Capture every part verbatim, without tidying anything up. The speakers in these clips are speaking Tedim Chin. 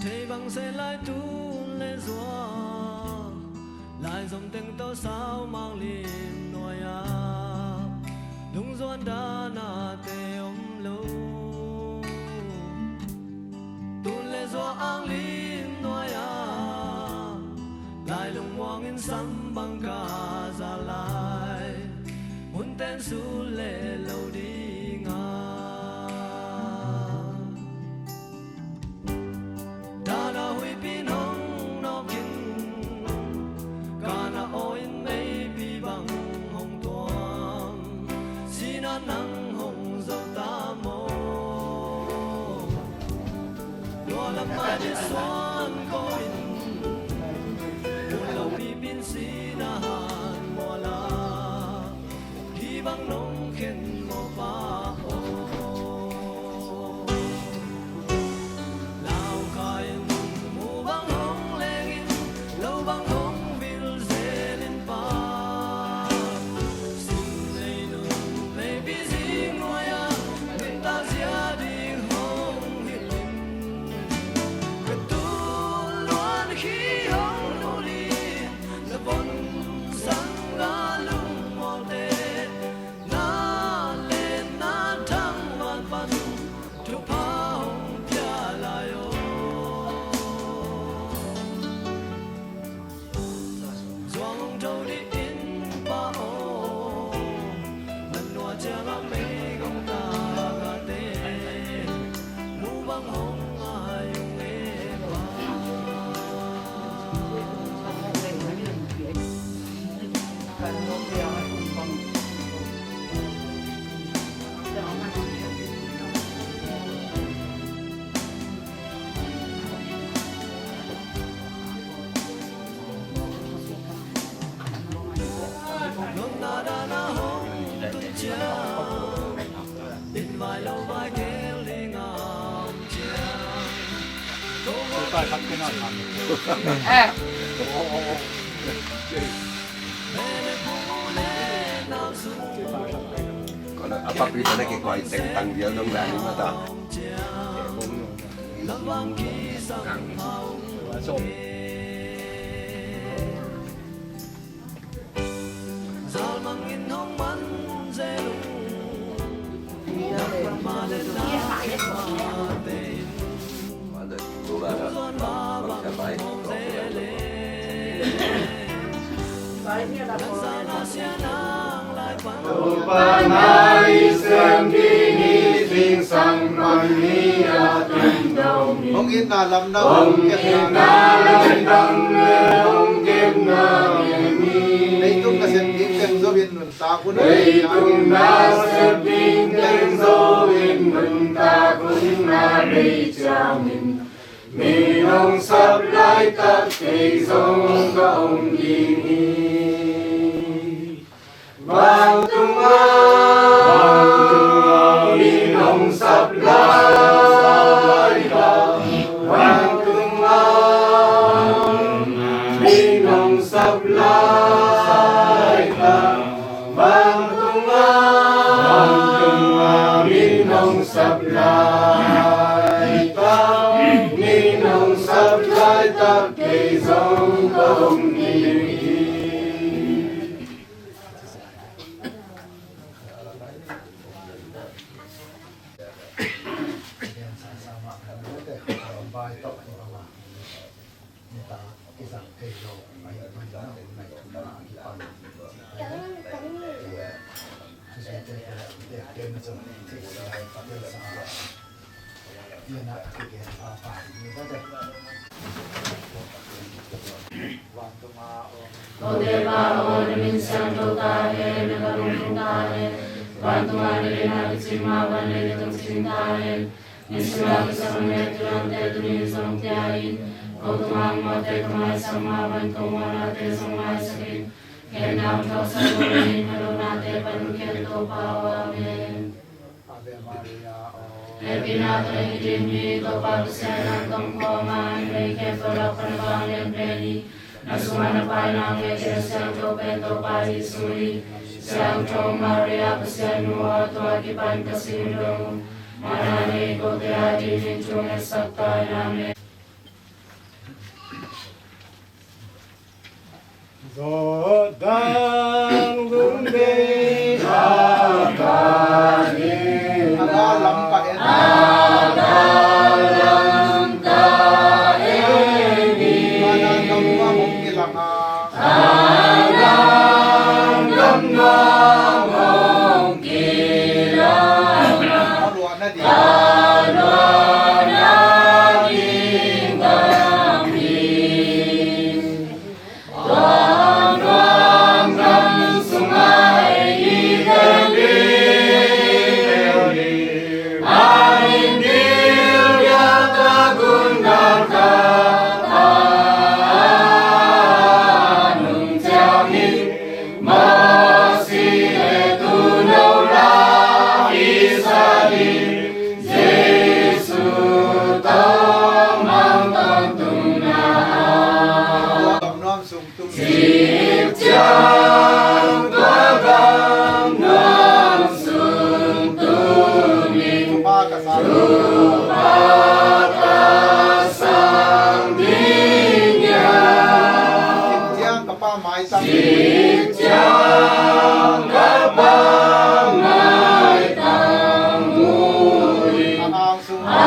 Thei bang se lai tun le zua, lai zom teng tawh sau mang lim nuai-a, lungzuan dana te om lo. Tun le zua ang lim nuai-a, lai lungmuang in sam bang ka za lai, hun ten sul le lo dinga. Dana huipi in hong nawkin, kana aw in meipi bang hong tuam, sina nang hong zo ta maw? Tua lam mai ni suan ko in, mun lo pipi in sina han muala. Hi bang nong khen maw pa aw? Lau kha in mu bang hong leng in, lo bang hong vil zel in pa. Sin nei nung meipi zing nuai-a, nuntak zia ding hong hilh in. Ka tul luan khi hong nulh in, na von sang a lungmuangte, na len na thang van pan thupha hong pia lai aw. Zuang hong tho dih in pa aw, na nua ciang a meigong ta ngate, mu bang hong ngai ung e pa. A papi tana kikuai tengtang dia dong dan ni mata. Topa na i sem ding hi, zingsang pan ni a tung dong hi. Hong itna lamdang, hong itna lamdang le hong kepna ngen hi. Leitung na sem ding teng zo in nuntak un. Leitung na sem ding teng zo in nuntak un, na bei ciangin. Min hong sap laitak kei zong ka om ding hi. Vantungah min hong sap laitak, vantungah min hong sap laitak. Vantungah, vantungah min hong sap laitak, min hong sap laitak kei zong ka om ding hi. Kote pa aw, na min siangtho ta hen, na gam hong tung ta hen. Vantungah na deihna kicing mah bang na deihna hong cing ta hen. Nisim a kisam na ngetna tungah tuni zong pia in. Ko tungah muhte ka maisak mah bang ko muhnate zong maisak in. Hehna hong thuaksak ko in, ka lohnate pan hong khen Topa aw. Amen. Hehpihna tawh i dim hi. Topa Pasian, nang tawh kong kawm a, na mei khempeuh lak pan na vanglian pen hi. Na sungah na paina hong ngeina siangtho pen Topa Jesuh hi. Siangtho Maria Pasian nu aw, tua kipan ka singdong uh, mana nei kote adingin thu ngetsak ta in. Amen. Jordan gun bei a ka ding. A ga lam ka et. A ga lam ka et ni. Kanaan gam nuam hong kilang a. Kanaan gam nuam hong kilang a. Ka luahna ding. Ka luahna ding gam hi. Jesu tawh mang tawntung na. Gam nuam sung tung. Sik ciang tua gam nuam sung tung in. Thupha ka sang. Thupha ka sang ding hiam. Sik ciang ka Pa mai tang. Sik ciang ka Pa mai tang mu in. A ang sung. A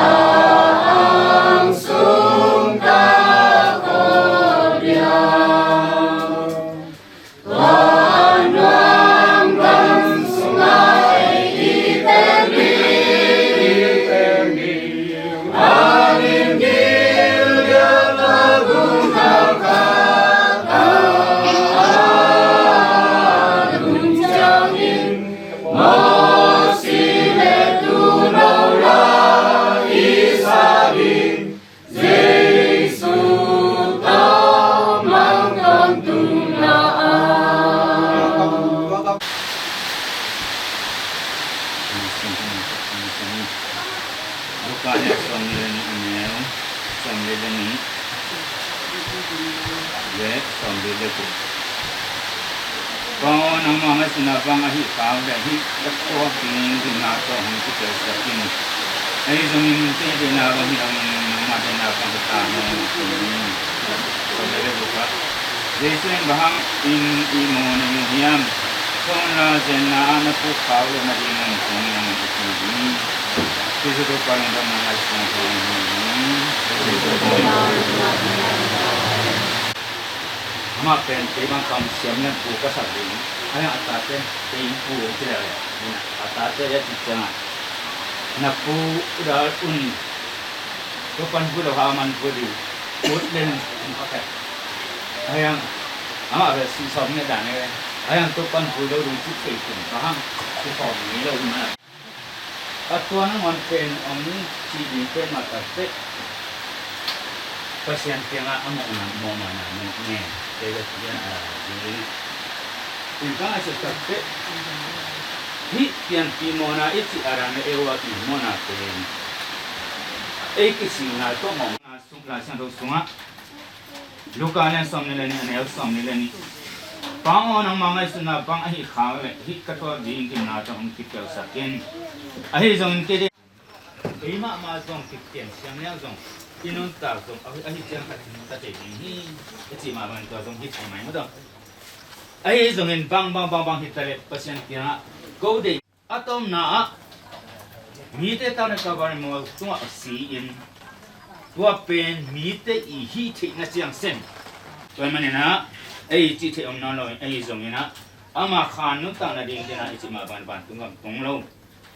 ang sung ka ko dia. Tua nuam gam sung ai i tel ni, i tel ni. Anin gil dia ka gun ka ka. Anun ciangin Mosi le tu no la i sa ding. Jesu tawh mang tawntung na a. Luka lian sawmnih le nih, a neu sawmli le nih le sawmli le guk. Tua aw, nangmah ngaihsutna bang ahi kha uh leh hih ka tuak ding gimna tawh hong kipelsak in. Ahi zongin kei deihna bang hi lo in, nangmah deihna bang hi ta hen. Sawmli le guk ah, Jesu in bang hangin ihmu na hi uh hiam? Tua hun la, zenna ah na puk kha uh leh na ding uh hong piang in, a ci hi. Jesu Topa in dong na ngaihsutna tawh hong hi hi. Amah pen kei bang kam siam leng pu ka sak ding. Ahi hang a tate kei in pu hong kileh leh, a tate a cih ciangah na pu dal un. Tua pan pu lo ha man pu ding. Ut leng pu ka khat. Ahi hang amah pen sih sawm ngiat dan e. Ahi hang tua pan pu lo ding cih thei khin. Bang hang sih sawm ni lo ding a. A tua nangawn pen om cih ding pen mah tak teh Pasian kiangah a mawhna, mawhmaina nong ngen kei ka ci a ding. Tua ka ngaihsut tak teh hih pianpih mawhna i cih a dang ei uh a i mawhna pen ei kisimna tawh mawhna sung Lai Siangtho sungah Luka lian sawmnih le nih, a neu sawmnih le nih. Pa aw, nangmah ngaihsutna bang ahi kha uh leh hih ka tuak ding gimna tawh hong kipelsak in. Ahi zongin kei deih, kei mahmah zong kipten siam leng zong i nuntak zong ahi, ahi ciang khat in ka tei ding hi, a cih mah bangin tua zong hi thei mai maw dong. Ahi zongin bang bang bang bang hi ta leh Pasian kiangah ko deih. A tomna ah mite tawh na Kalvari mual tungah a si-in tua pen mite i hih theihna ciang sem. Tua ahih manin ah ei cih theih om nawn lo in, ahi zongin ah ama khan nuntakna ding ding ah i cih mah bangin vantung gam tung lo,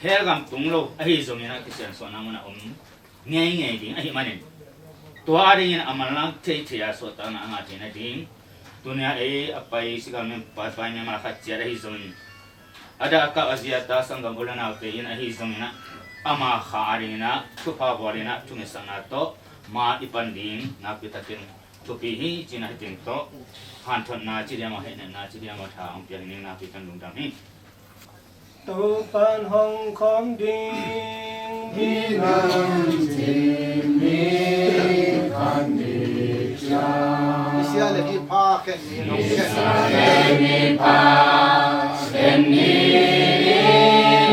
hell gam tung lo, ahi zongin ah kisiansuahna mun ah om ngeingei ding ahih manin, tua a dingin a manlang theithei a suahtakna a ngah theihna ding, tuni a ei a pai sigal mem pai pai mem a khat ciat ahi zongin, a dah a kah a zi a ta sanggam u le naute in ahi zongin ah, ama kha a dingin ah thupha bawl in ah thungetsakna tawh ma i pan ding nakpi takin thupi hi cihna hi teng tawh, hanthotna ci diam aw, hehnepna ci diam aw, tha hong piak ning nakpi kan lungdam hi. Topa'n hong khawm ding hi nang ci mi khan ding ciang. Misia le mipha khen ni hong khen. Misia le mipha khen ni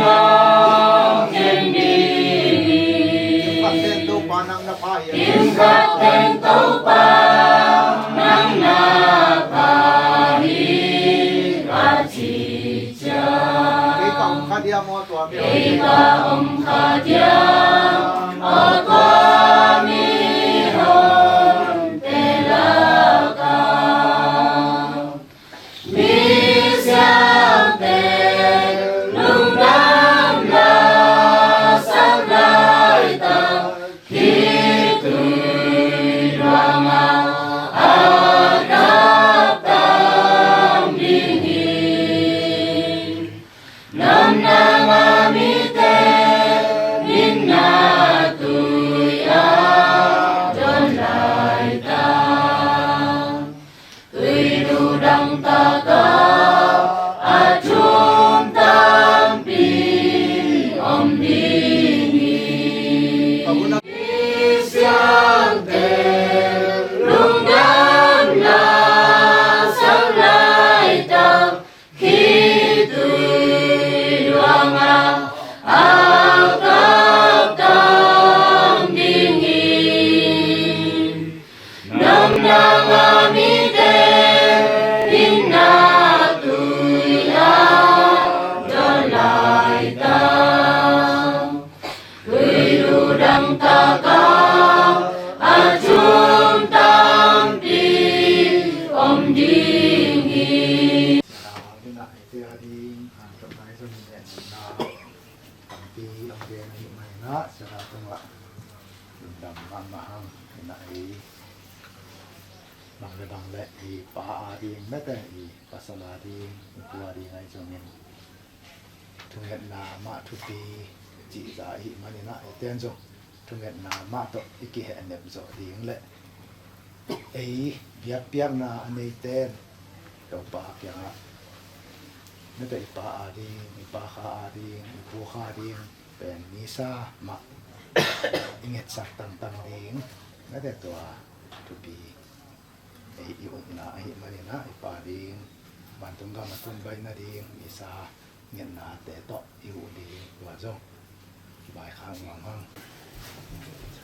hong khen ding hi. Khat pen Topa nang na pha hi. Khat pen Topa nang na pha hi. Ei ka om kha ciang a kua mihonte lakah misiangthe lungdam lasak laitak khitui luangah a kaptam ding hi. Namdang a mite minna tui a don laitak tuidu dang takah a thum tampi om ding hi. Misiangthe lungdam lasak laitak khitui luangah a kaptam ding hi. Namdang a mite minna tui a don laitak tuidu dang takah a thum tampi om ding hi. Tampi om ve na hih mah inah, Sarah tungah lungdam mahmah hang. Inah ei bang le bang le i pa a ding mete, i pasal a ding, i pu a ding ahi zongin thungetna mah thupi cihza i hih man inah, eiten zong thungetna mah tawh i kihehnep zawh ding le ei biakpiakna a neiten Topa kiangah mete i pa a ding, i pa kha a ding, i pu kha a ding pen misa mah i ngetsak tangtang ding mete tua thupi ei i ukna ahi man inah, i pa ding vantung gam a tun baih nading misa ngetnate tawh i uh ding tua zong vaikhak nuam hang.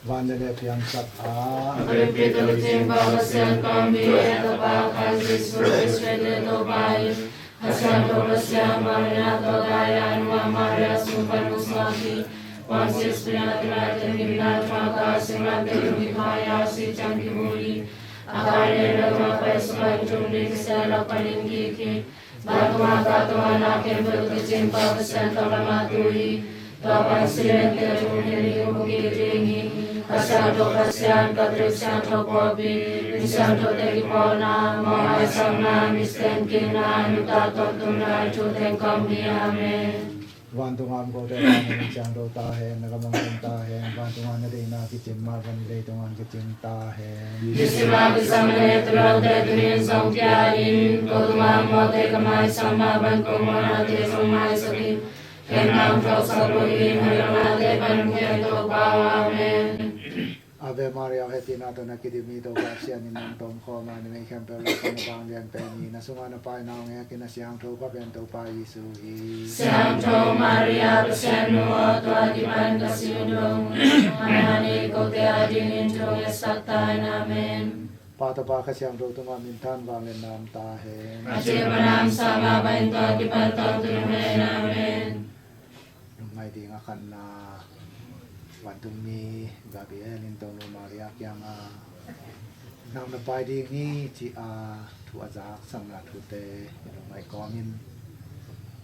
Van le lei piangsak a, a piangpih tawh kicing Pa Pasian, pambi a tapa Kha Jesu Khrist pen le Topa in, Kha Siangtho Pasian, vanglian a tawh a dai a, Nuam Maria sung pan hong suak hi. Pontius Pilat, Pilat in gimna thawngka, singlamteh tung kiphai a, sih ciang kimu hi. A khaile lawmte a paisuak in, thum ni thisen lak panin kik hi. Vantung a, vantung a na khempeuh kicing Pa Pasian tawh lam a tu hi. Tua pan si leng te thum ni ni hong kik ding hi. Kha Siangtho Pasian, Catholic Siangtho Pawlpi, mi siangthote kipawlna, mawh haisakna, misten kikna, nuntak tawntung lai thu teng khawm hi. Amen. Vantung a om kote, na min siangtho ta hen, na gam hong tung ta hen, vantung a na deihna kicim mah bangin leitung ah kicing ta hen. Nisim a kisam mate thulangte tuni in zong pia in, ko tung a om kote ka maisak mah bangin ko mawhnate zong maisak in, ka nuntaksak loin, ka lohnate pan hong gen Topa aw. Amen. Ave Maria, hehpihna tawh na kidim hi, Topa Pasian in nang tawmkhawm a, numei khempeuh lakah na vanglian pen hi. Na sungah na paina hong ek hi, na siangtho Pa pen Topa Jesu hi. Siangtho Maria, Pasian nu aw, tua kipan ka si un dong, manna nei kote adingin thu hong ngetsak ta in. Amen. Pa, Tapa, Kha Siangtho tungah minthan vangliatna om ta hen. A cil pan a om sa mah bangin tua kipan tawntung hen. Amen. Lungngaih ding a khatna, vantungmi Gabriel in Tonu Maria kiangah nang na pai ding hi ci-a thu a zaksakna thute i lungngaih kawmin,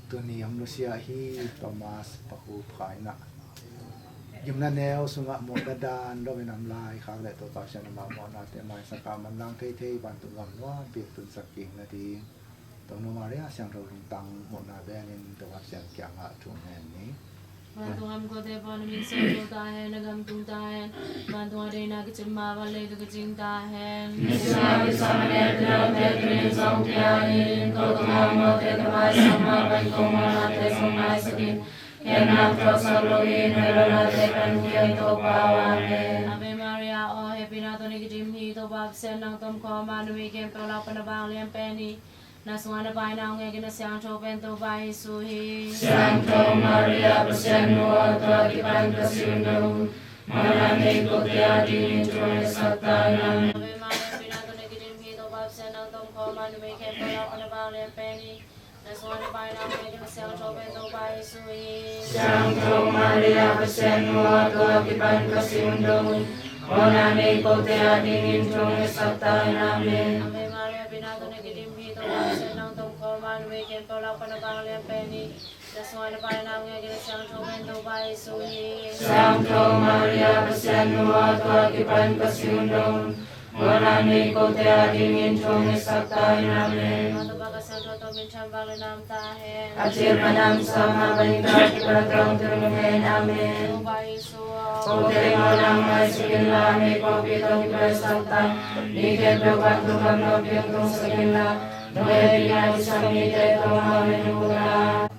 tuni om lusia hi Thomas Pakhup Kha inah gimna neu sungah mawhna dan loin om lai khak leh Topa Pasian amah mawhnate maisak a, manlang theithei vantung gam nuampi tunsak kik nading Tonu Maria siangtho lungtang muhna benin Topa Pasian kiangah thu ngen ni. Vantung a om kote aw, na min siangtho ta hen, na gam tung ta hen. Vantung a deihna kicim mah bangin leitung kicing ta hen. Nisim a kisam mate thulangte tuni in zong pia in, ko tung a om kote ka maisak mah bangin ko mawhnate zong maisak in, ka nuntaksak loin, ka lohnate pan hong gen Topa aw. Amen. Ave Maria, aw hehpihna tawh na kidim hi, Topa Pasian nang tawmkhawm a, numei khempeuh lakah na vanglian pen hi. Na sungah na paina hong ek hi, na siangtho pen Topa Jesu hi. Siangtho Maria, Pasian nu aw, tua kipan ka si un dong, manna nei kote adingin thu hong ngetsak ta in. Amen. Ave Maria, hehpihna tawh na kidim hi, Topa Pasian nang tawmkhawm a, numei khempeuh lakah na vanglian pen hi. Siangtho Maria, Pasian nu a, tua kipan ka si un dong un, mawhna nei kote adingin thungetsak ta in. Amen. Ave Maria, pi na tawh na kidim hi, Topa Pasian nang tawh om khawm a, numei khempeuh lakpan a vanglian pen hi. Siangtho Maria, Pasian nu a, tua kipan ka si un dong un, mawhna nei kote adingin thungetsak ta in. Amen. A cil manam sama bangin ka kipan tawh tung tung in. Amen. Kote mawhna maisak inla, nei kote tawh kipan sak ta. Mi khempeuh vantung gam nopna piang tungsak inla, nong hehpihna kisam mite tawh om mah un.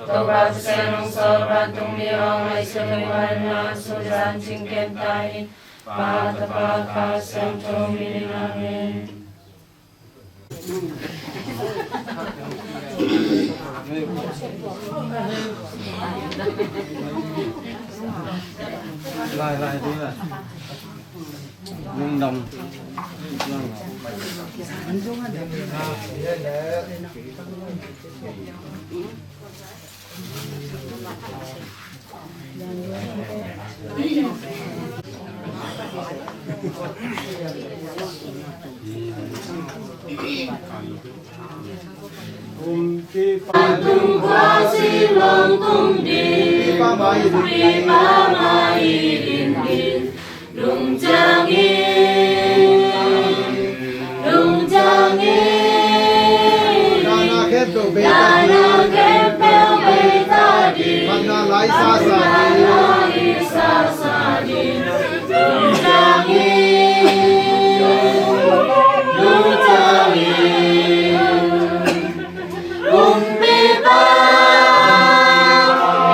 Topa Pasian hong sawl vantung mi hong ngaihsut, hong ngaihsut zan cing kem ta in. Pa, Tapa, Kha Siangtho min in. Amen. Lai, lai, lai. Lungdam. Kumpipa tung kua si long tung ding, Kumpipa mai ding ding, Kumpipa mai ding ding, lungtang in, lungtang in. Dana khempeuh bei ta ding, dana khempeuh bei ta ding, manna laisa sa ding, manna laisa sa ding, lungtang in, lungtang in. Kumpipa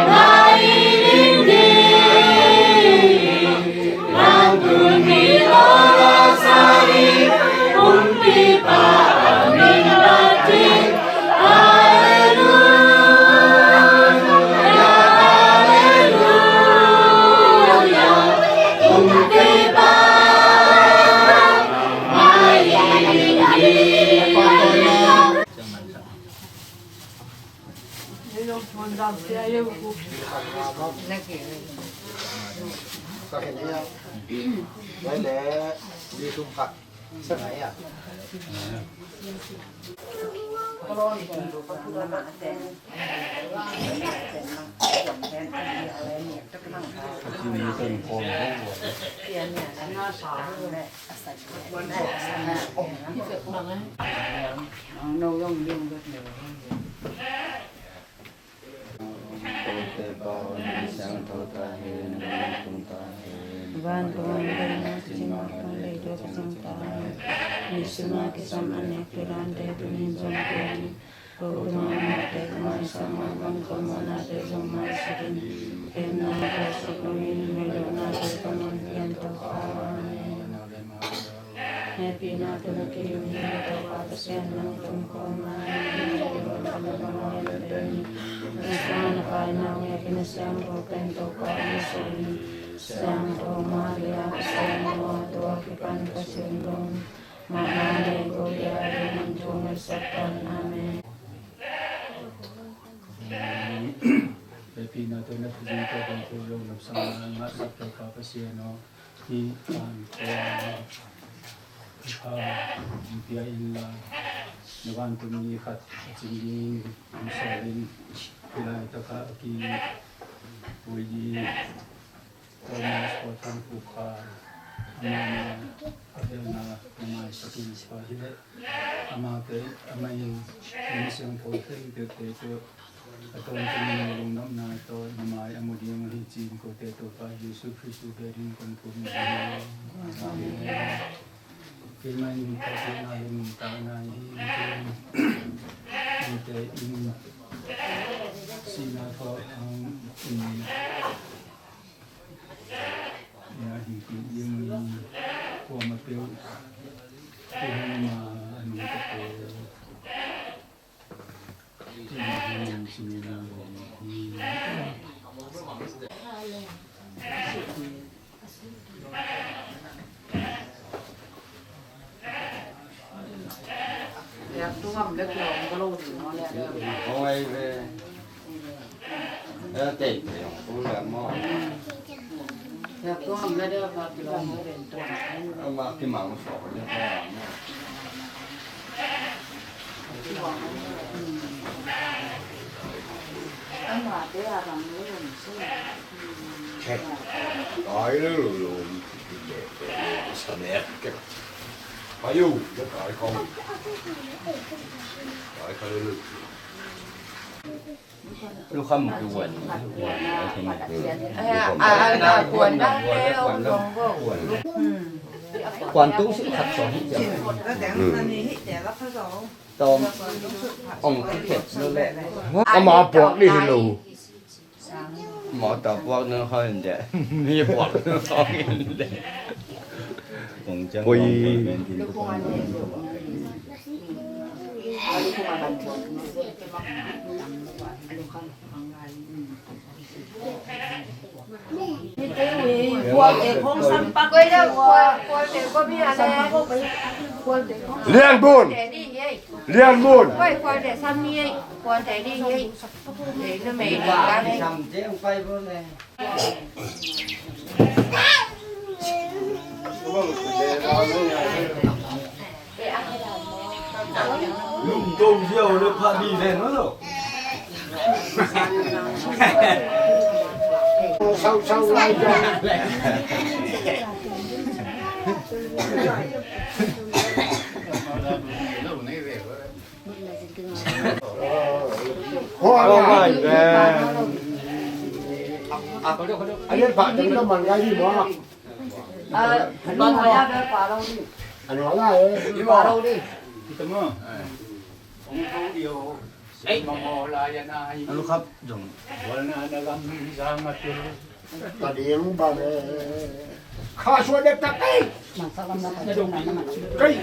mai ding ding, vantung mi hong lawngsa ding, Kumpipa a min phat ding. Halleluia, halleluia. Kumpipa mai ding ding. Vantung a om na, na cin mah bang leitung ah zong zang ta hen. Misi mah kisam a nek pilante tuni in zong pia in. Ko tung a mawhte ka maisak mah bang ko mawhnate zong maisak in. Hehpihna ka sak lo in, hoih lohnate ka muan pian, Topa. Amen. Hehpihna tawh na kidim hi, Topa Pasian nang tawh om khawm a, na sang a pai nau ngekin a siangtho pen Topa Jesu hi. Siangtho Maria, Pasian nu a, tua kipan ka si un dong un, mawhna nei kote adingin thungetsak ta in. Amen. Hehpihna tawh na kizui tawh kan thei lo lamsang na ngahsak Topa Pasian aw. Hih vantung a kha hong pia inla, na vantung mi khat a cing ding hong sawl in. Hih laitak ah a kihoih ding Thomas Khuathang Puk Kha, amah na a belna na maisak in, pa hi leh. Amah kei, amah in, na misiangtho khempeuhte tawh a tawntung in na lungdamna tawh na mai a mu ding uh hi, ci-in kote Topa Jesu Khristu bia ding kong thum hi. Amen. Keimah in nuntakna le nuntakna hi, nunte in sihna tawh hong in. Ya, hi kul ding kuamah peuh, kuamah a nungta peuh. Yak tu Lukam kuan. Eh, a, a, a, kuan dah leh, oh, long bo. Kuan tung sik khat sawh hi ciang. Tom ong ki kep lo leh. Ama puak ni hi lo. Mawtaw puak nang hoi in deh. Mi puak nang hoi in deh. Kong ciang kong pen tin tu pan. Lian Bun. Lian Bun. Lungdong ziau le pha di le no lo. Ka ding bang e. Kha suan dek tak ei. Kei.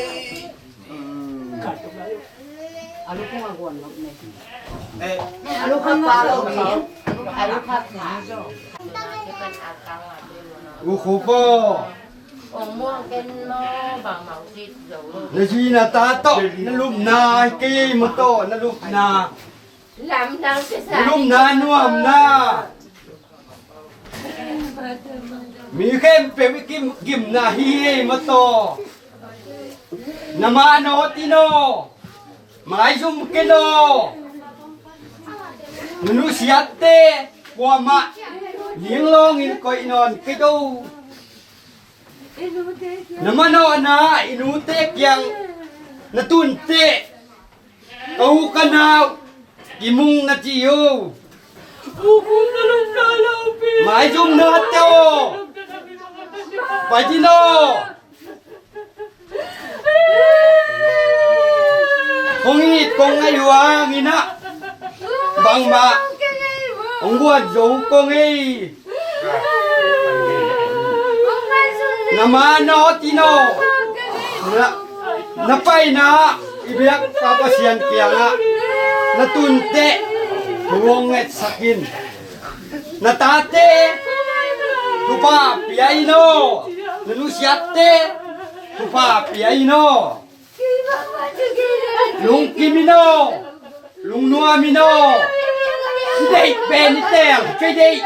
Kei. U Khupo. Na zi na ta tawh na lupna hi kei maw tawh na lupna. Lupna nuamna. Mi khempeuh i kim, gimna hi ei maw tawh. Na ma nawt in aw. Maizum ken aw. Na nusiatte kuamah linglawngin koih nawn kei do. Na manawhna i nute kiang na tunteh. Ka u ka nau kimung na ci uh. Maizumnate aw. Pai dih in aw. Kong it kong ngaih uh hangin ah bangmah hong guan zo kong ei. Na ma nawt in aw. Na, na paina i biakpa Pasian kiangah na tunteh hong ngetsak in. Na tate thupha pia in aw. Na nusiatte thupha pia in aw. Lungkim in aw. Lungnuam in aw. Deih pen i teel kei deih.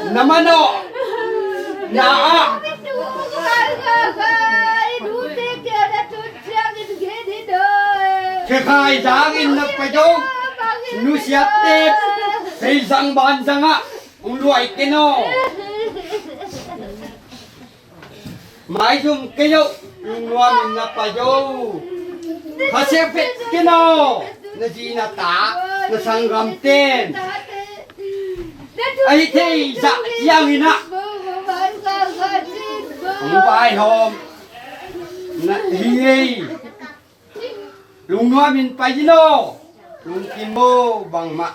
Na manawh na ah. Khekhai dangin na pai dong. Nusiatte seizang banzang ah hong luai ken aw. Maizum kei aw. Lungnuam in na pai aw. Khasia phet ken aw. Na zi na ta, na sanggamten a hi thei zah ciangin ah hong vaihawm na hi ei. Lungnuam in pai in aw. Lungkim aw bangmah.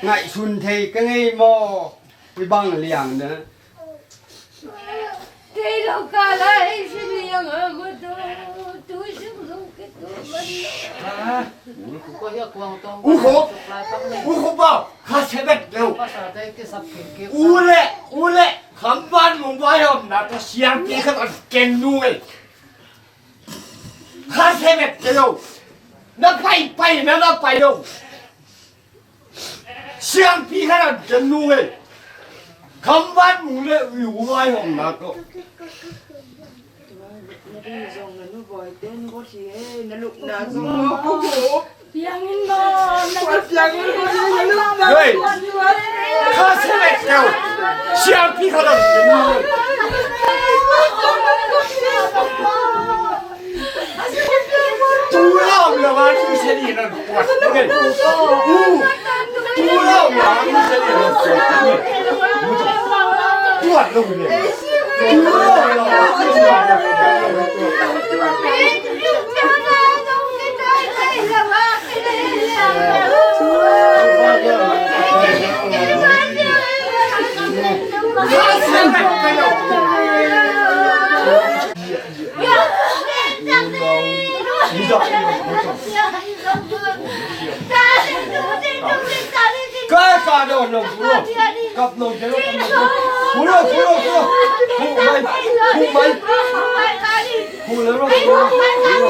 Ngaihsun thei ka ngei maw? Hih bang liang na. U Khup, U Khup aw. Kha se bek lo. U le, u le, Khamvan Mung vaihawmna tawh siangpi khat hong ken nung ei. Kha se bek lo. Na pai pai na, na pai lo. Siangpi khat hong ken nung ei. Khamvan Mung le u vaihawmna tawh. Na ding zong na nu Bawi te nu bawt hi e, na lupna zong na pu. Piang in maw, na lupna piang in maw, na lupna. Hei! Kha se bek lo. Siangpi khat hong ken nung ei. Tu lo lo a tu se ni na. Ka, ka, no, no, no. Kap no, no, no, no. Pulo, pulo, pulo. Pu mai, pu mai. Pulo, pulo, pulo.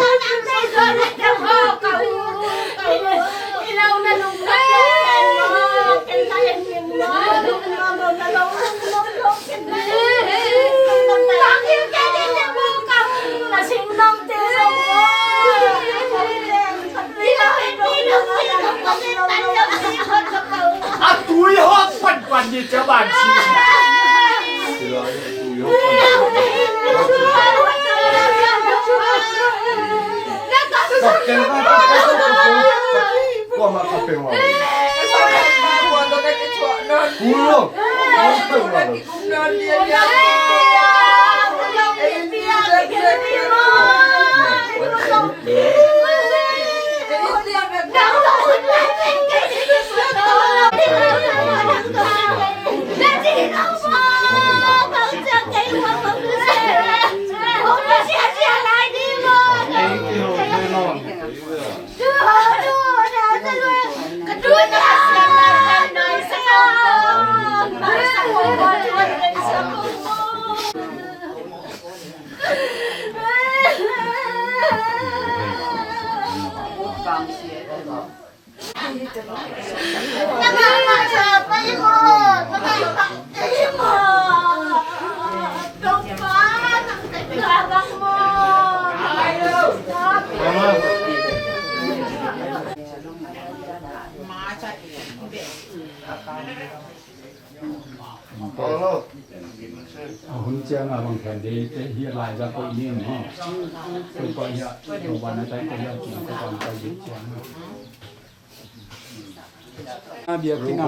A tui hawk panpan ni ca ban si. Kuama ka peuh a. Kulo. A hun ciang a bang khen dei te hi a lai za ko ni maw. Ko ko ya ko ban a tai ko ya ko ban tai ciang. A biak ting a.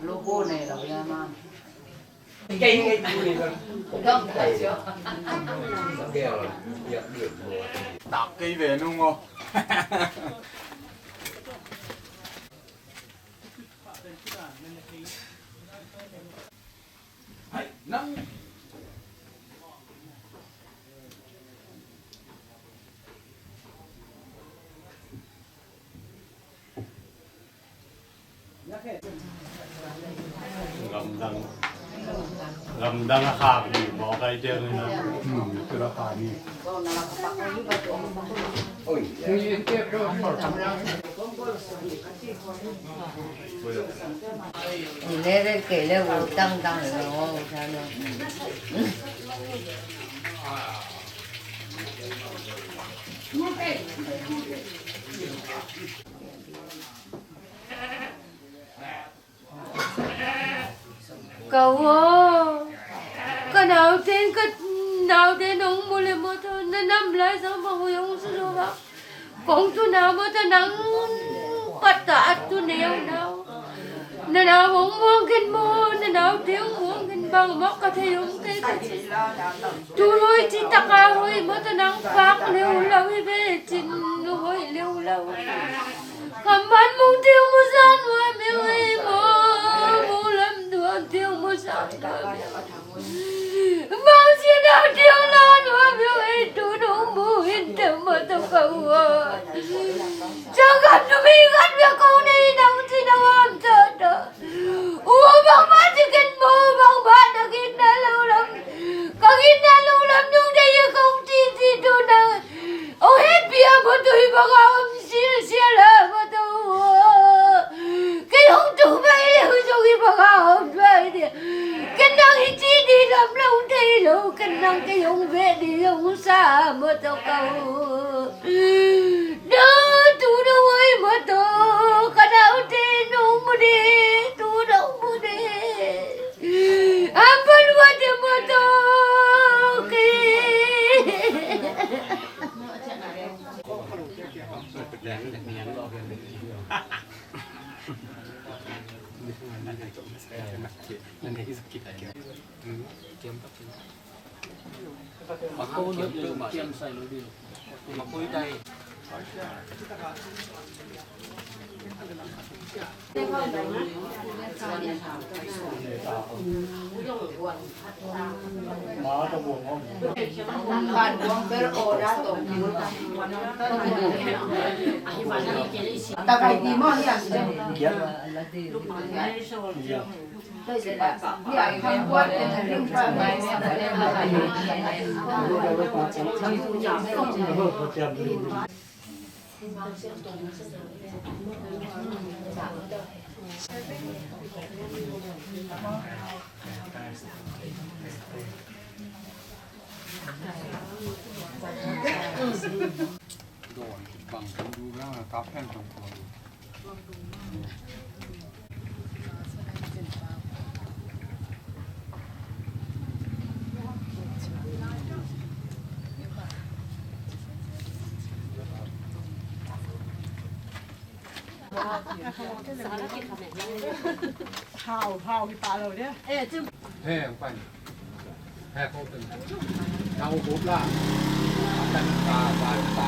Logo nei lo ya ma. Tak kei ve nung o. Gamdang, gamdang a khak ni mawk ai tel ni na. Hmm, tel a khak ni. Ui. Ni le le kei le u tang tang le lo sa lo. Ka u aw, ka naute, ka naute nong mu le maw tawh, na nam lai zang bang hong su lo bang. Kong tu na maw tawh nang pat ta a tu neu nau. Na nau hong muang khen maw, na naute hong muang khen bang maw ka thei om kei ka ci. Tu hoi ci taka hoi maw tawh nang pak leu lau hi ve cin nu hoi leu lau. Kamban mung tiang mu sa nuam hiu ei maw, mu lam duang tiang mu sa nuam hiu. Bang sia dau tiang la nuam hiu ei tu nong mu in te maw tawh ka u aw. Ciang khat nu mi khat bia kong nei nang ci nang am tawh tawh. U aw bang mah ci ken maw, bang mah na gitna lo lam. Ka gitna lo lam nung dei a kong ci ci tu nang. Ong hehpih a maw tawh hi bang a om silsial a maw tawh. Kei hong tu pai le hu zong hi bang a om pai dih. Ken nang hi ci dih lam lo thei lo, ken nang kei hong veh dih hong sa maw tawh ka u. Na tu na hoi maw tawh, ka naute nong mu dih, tu nong mu dih. Ampa lua dih maw tawh kei. Hau, hau, hi pa lo dia. He, ang pan. He, ko pen. Nau bup la. Tan ka, ka, ka.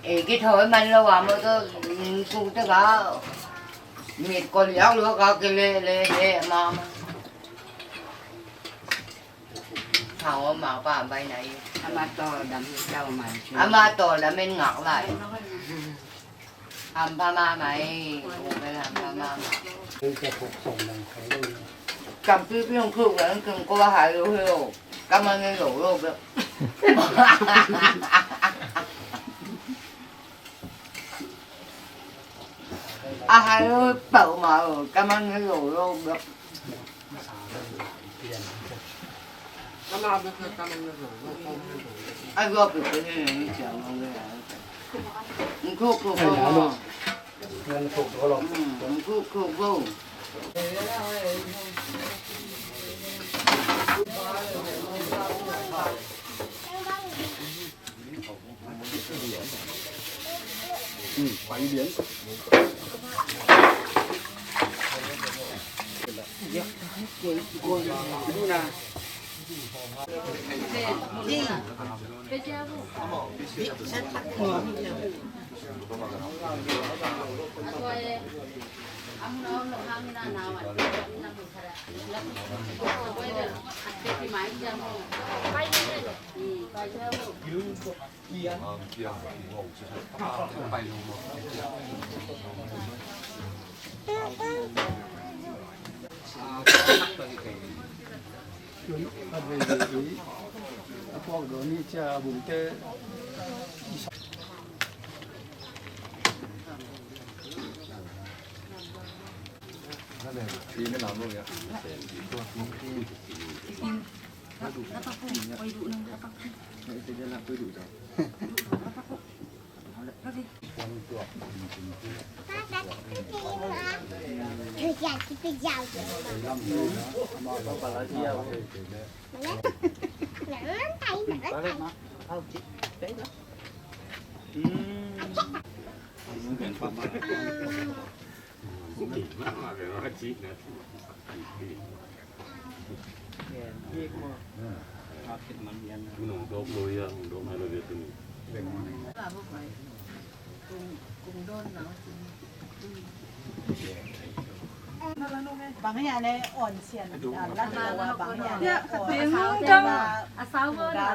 Ei, kithoi man lo a maw tawh, mm, kung te ka mit ko liak lua ka kile le le ma ma. Thang om ma pa bai nai. Ama tawldam hi tau mai. Ama tawldam en ngak lai. Hampha mahmah ei, u bel hampha mahmah. Kampipi hong khuk leh hong kem ko a hai lo hi lo. Kam a ngei lo lo bel. A hai lo peuhmah lo, kam a ngei lo lo bel. Bang hiam le on sian, a la bang hiam le on sian, a sau ba la.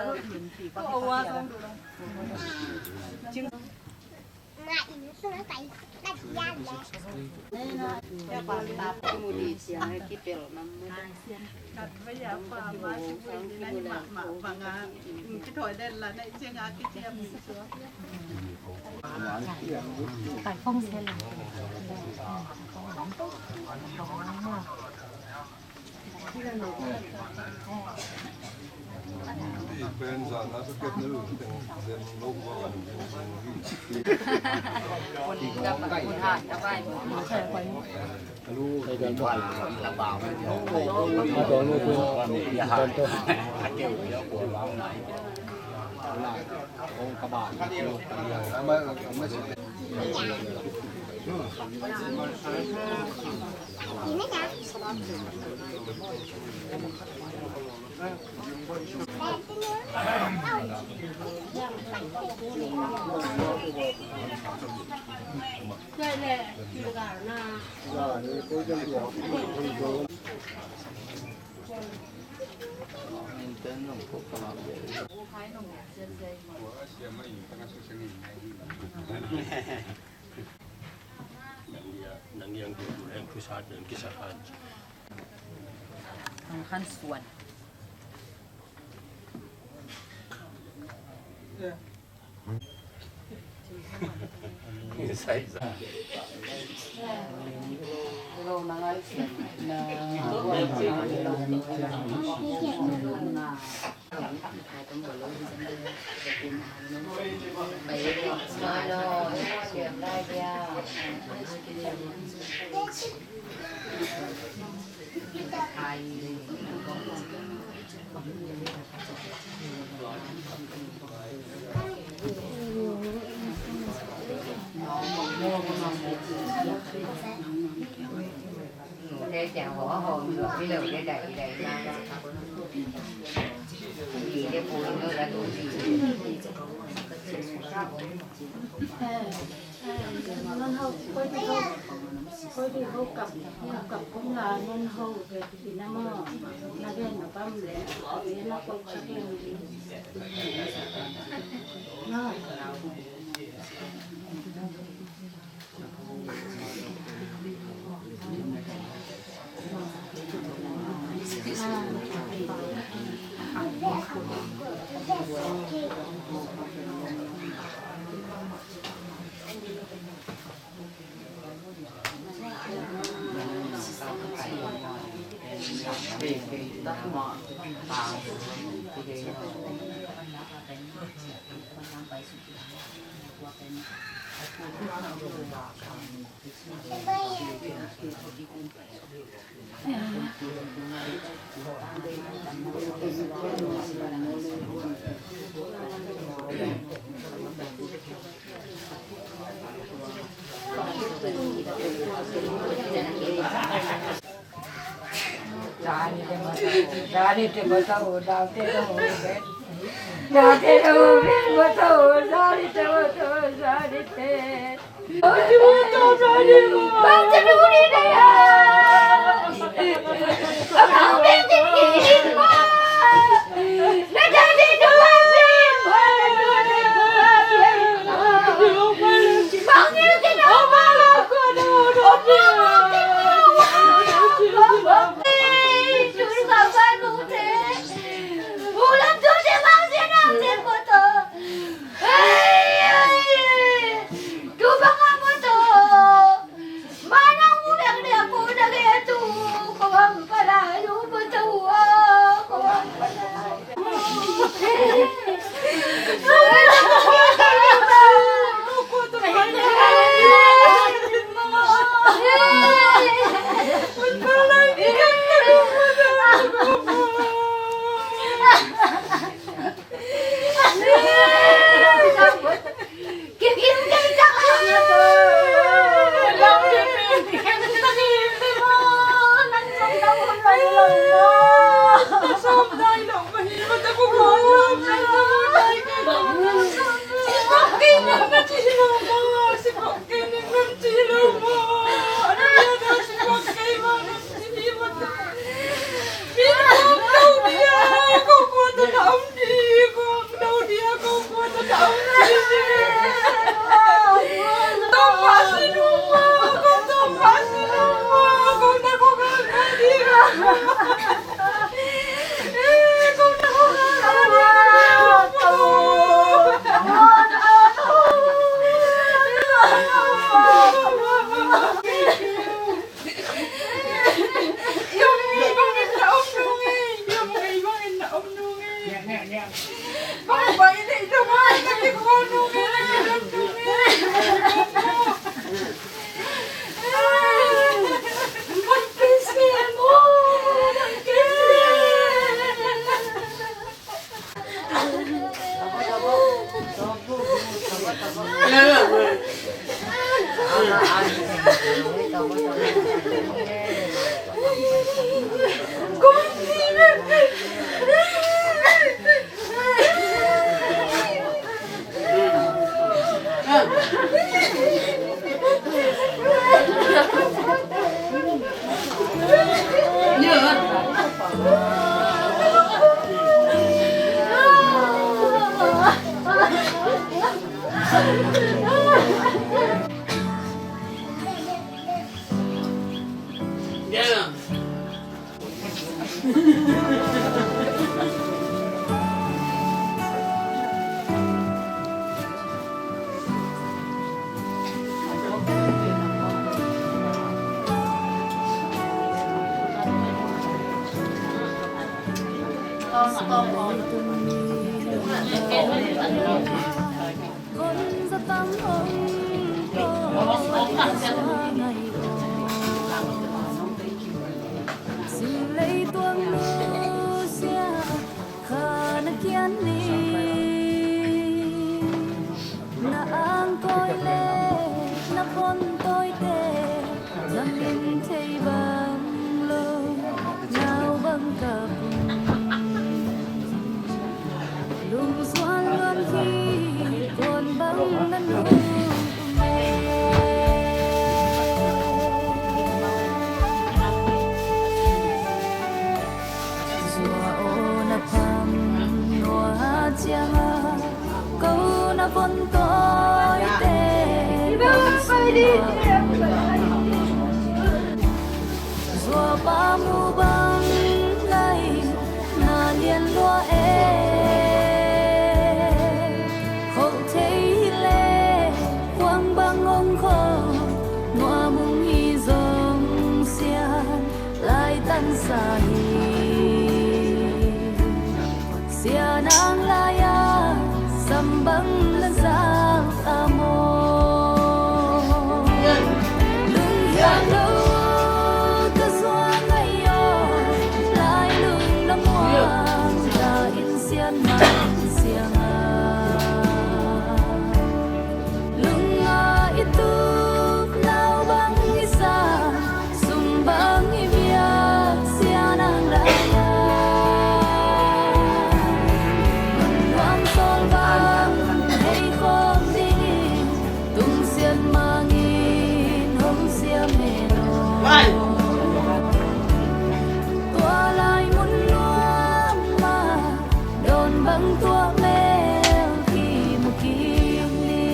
Sim lei tuang nusia kha na kian ni. Na angkoi le na pon toite na min thei bang lo, nau bang ka pun. Lungsuan luan hi tuan bang na nu. Zua o na pham nua cianga ko na von toite. Zua pa mu bang lai na lian lua e. Kho thei hi le huang bang ong kho, nua mung hi zong sian lai tan sa hi. Sianang lai-a sam bang na zang a maw? Lunghiang lo ka zuang ai aw, lai lung na muang ta in sian mang siang a. Lung a i tup nau bang i sa, sum bang i biak sianang lai-a. Nuam sawl bang hei khawm dingin tung sian mangin hong siam e law. Tua lai mun nuam mah dawn bang tuah mel kimu kim ni.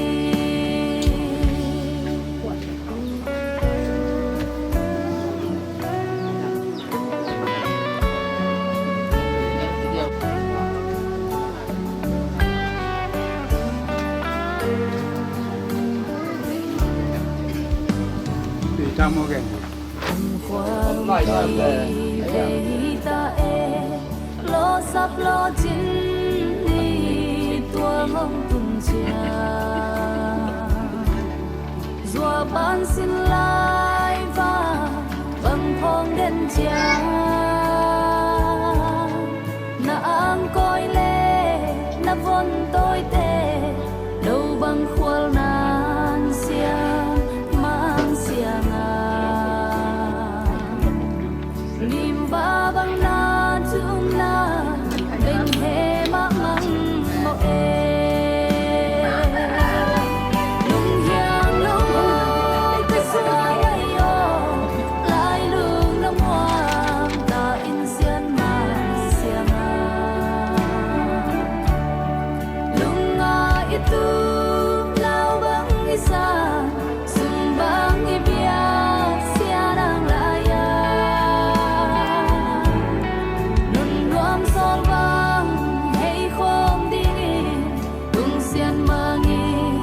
Khual vei vei ta e, lawsap lawcin ni tuang hong tun ciang. Zua pan sin lai va bang phong den ciang. Na angkoi le na von toite lo bang khual nan siang mang siang a. Limba bang na tung na beng he mah mang mawh e. Lunghiang lo ka suang ai aw, lai lung na muang ta in sian mang siang a. Lung a i tup nau bang i sa, sum bang i biak sianang lai-a. Nun nuam sawl bang hei khawm dingin tung sian mangin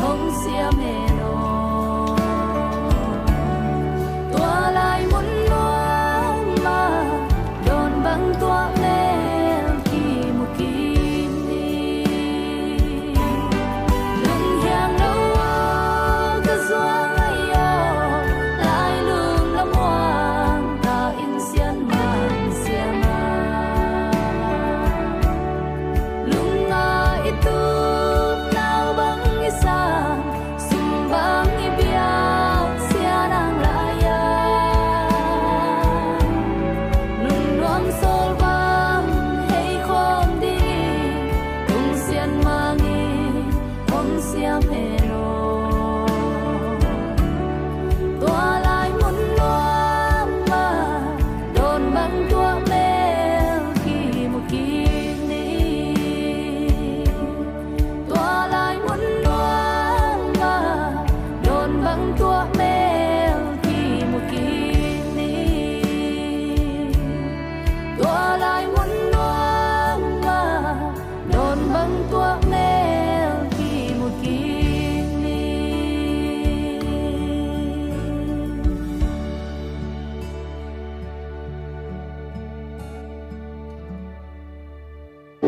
hong siam e law. Tua lai mun nuam mah dawn bang tuah mel kimu kim ni. Lunghiang lo aw ka zuang ai aw, lai lung na muang ta in sian mang siang a. Lung a i tup nau bang i siam hen aw. Tua lai mun nuam ah dawn bang tuah mel kimu kik ni. Tua lai mun nuam ah dawn bang tuah mel kimu kik ni. Tua lai mun nuam ah dawn bang tuah mel kimu kik ni.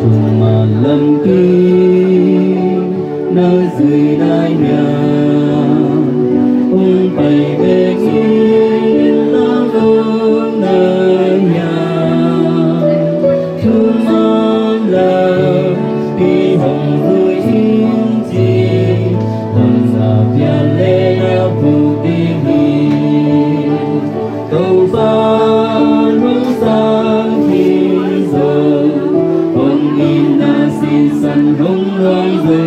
Thuman lampi na zui lai hiam? Hong pai bek in lam hong nai hiam? Thuman lampi hong zui in ci, hong sa pian le na puk ding hi. Topa hong sang khin zo, hong itna sisan hong luang zo,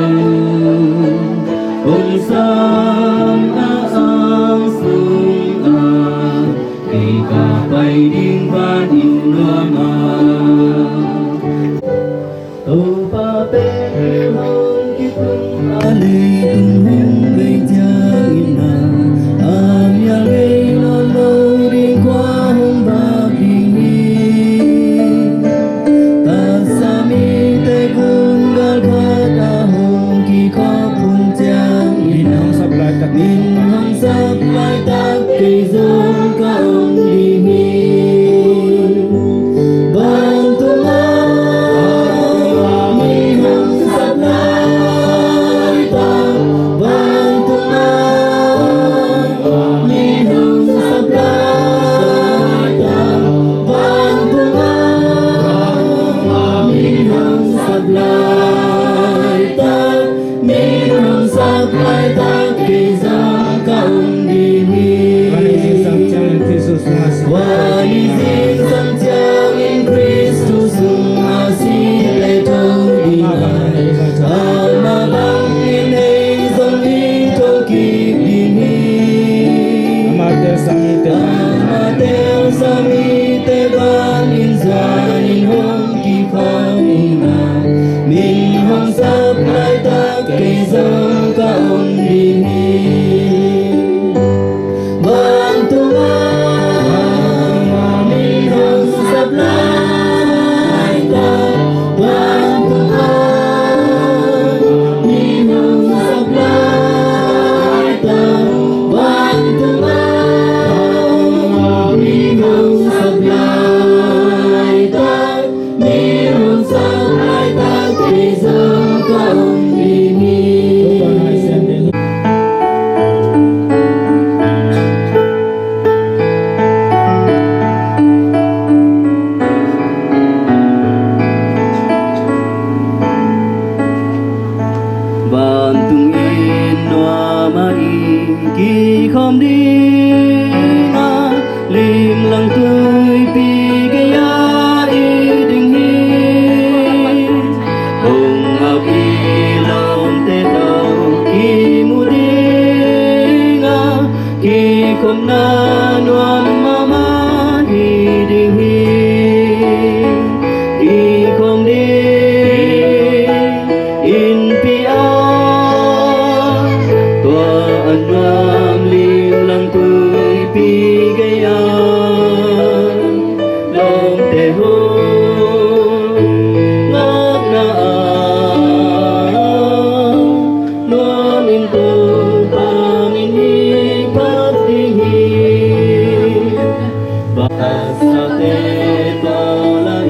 hong sang a ang sung ah, kei ka pai ding van inn nuam ah. Topa pen hong kitung a, leitung hong bei ciangin a, a mial ngei nawn lo ding khua hong vak ding hi. Taksa mite gun galkhat a hong kikhop hun ciangin a, min hong sap laitak, min hong sap laitak kei zong ka om ding hi. Vantung ah mi hong sap laitak, vantung ah mi hong sap laitak, vantung ah mi hong sap laitak, min hong sap laitak kei zong ka om ding hi. Tua ni zingsang ciangin Khristu sung a si le tho ding a, amah bangin ei zong i tho kik ding hi. Amah telsa mite, amah telsa mite bangin zuanin hong kikhop ding a, min hong sap laitak kei zong ka om ding hi. Vantung ah mi hong sap laitak, vantung ah mi hong sap laitak, vantung ah mi hong sap laitak, min hong sap laitak kei zong ka om ding hi. Vantung in nuam ah i kikhawm ding a, limlang tuipi gei-ah i ding hi. Hong hawh i lawmte tawh kimu ding a, kikhopna nuam mahmah hi ding hi. Kikhawm ding innpi ah, tua a nuam limlang tuipi gei-ah, lawmte hong ngakna ah, nuam in Topa min i phat ding hi. Baksate tawh lah i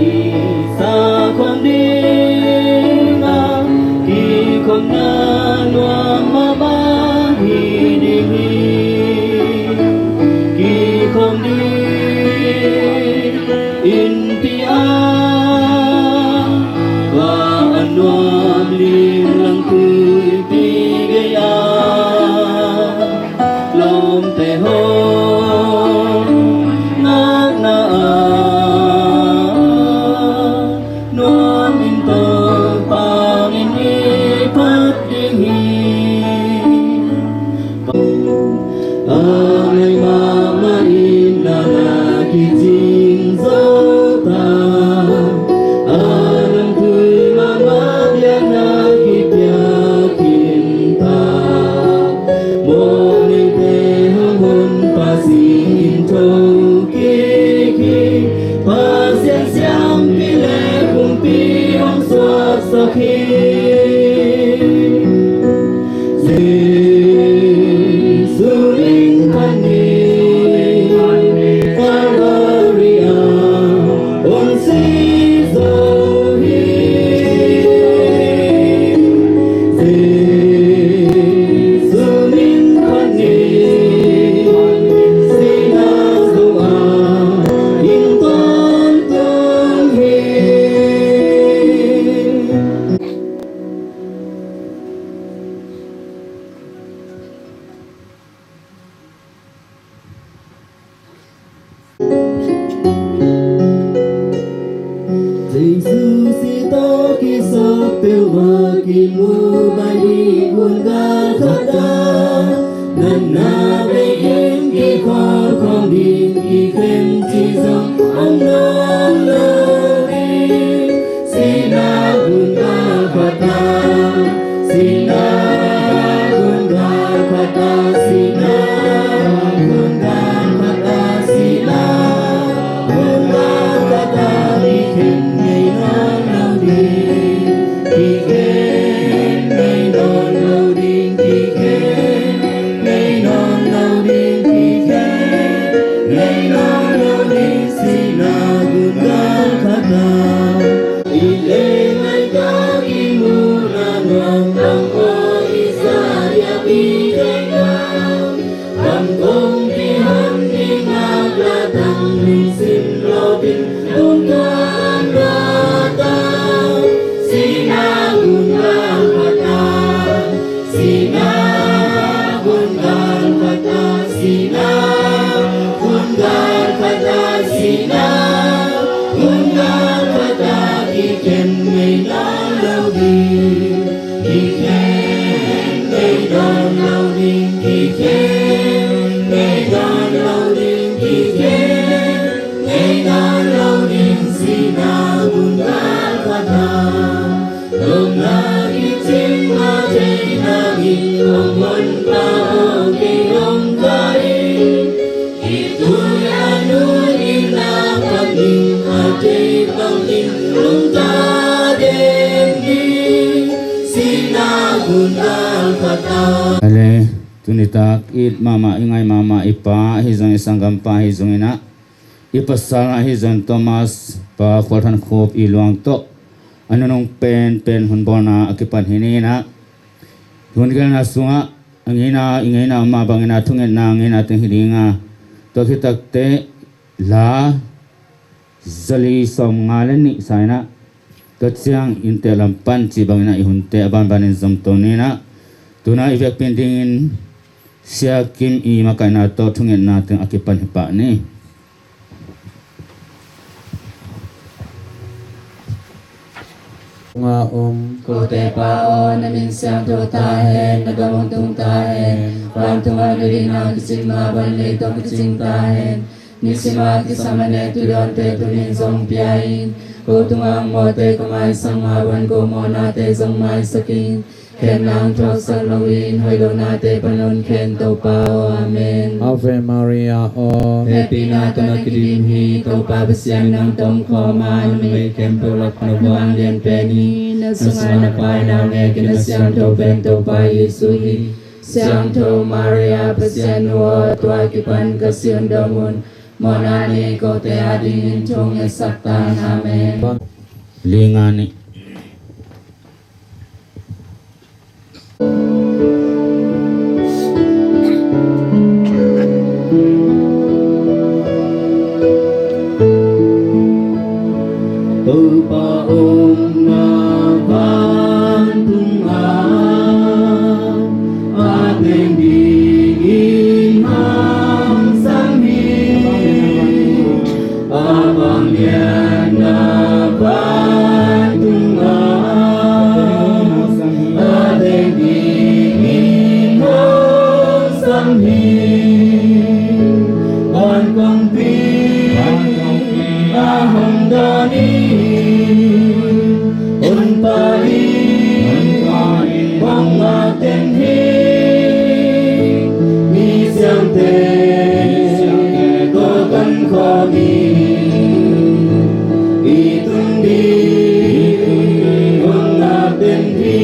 sakkhawm ding a, kikhopna nuam mahmah hi ding hi. Kikhawm ding innpi ah, tua a nuam limlang tuipi gei-ah, lawmte hong ngakna ah, nuam in Topa min i phat ding hi. Bai dih gun gal khat ah, natna bei in kikhol khawm ding kikhen ci zong om nawn lo ding. Sihna gun gal khat ah, sihna gun gal khat ah, sihna gun gal khat ah, sihna gun gal khat ah, kikhen ngei nawn lo ding. Kikhen ngei nawn lo ding, kikhen ngei nawn lo ding, kikhen ngei nawn lo ding, sihna gun gal khat ah. I leng ai ka i muhna nuam bang aw, i za diak i thei nang. Kam kong kiham ding ngak la tang, lungsim lopin lungtuan la tang. Sihna gun gal khat ah, sihna gun gal khat ah, sihna gun gal khat ah, sihna gun gal khat ah, kikhen ngei nawn lo ding. Kikhen ngei nawn lo ding, kikhen ngei nawn lo ding, kikhen ngei nawn lo ding, sihna gun gal khat ah. Lawmna kicing a thei nangin, hong honpa aw kei hong kah in. I tui a nun in na pan ding a thei bangin lungta den ding, sihna gun gal khat ah. Ale, tuni tak it mahmah, i ngai mahmah i pa ahi zong, i sanggampa ahi zongin ah, i pasal ahi zong Thomas pa Khual Than Khup i luang tawh a nunung penpen hun bawlna a kipan hi ni in ah, hun gelna sungah a ngeina, i ngeina mah bangin ah thungetna ngeina teng hi ding a, tua khit takteh la zali sawmnga le nih sa in ah, tua ciang inntek lam pan cih bangin ah i hunte a banbanin zomto ni in ah, tu-in ah i vekpi dingin Sia Kim i makaihna tawh thungetna teng a kipan hi pah ni. Nga om. Kote Pa aw, na min siangtho ta hen, na gam hong tung ta hen, vantungah na deihna kicing mah bangin leitungah kicing ta hen. Nisim a kisam manna tuidawnte tuni-in zong pia in. Ko tungah hong mawhte ka maisak mah bangin ko mawhnate zong maisak in. Khen nang thuaksak loin hoih lohnate pan hong khen Topa aw. Amen. Ave Maria aw. Hehpihna tawh na kidim hi, Topa Pasian nang tawh om khawm a, numei khempeuh lak pan na vanglian pen hi. Na sungah na Pa in nang ngei, na siangtho pen Topa Jesuh hi. Siangtho Maria, Pasian nu aw, tua kipan ka si hun dong un, mawhna nei kote adingin thu hong ngetsak ta in. Amen. Li nga nih. Topa omna vantungah a teng dingin hong sam hi. A vangliatna vantungah a teng dingin hong sam hi. Van kongpi a hong dawn in, honpa in hong ngak den hi. Mi siangtho tawh kan khawm in, i tun ding hong ngak den hi.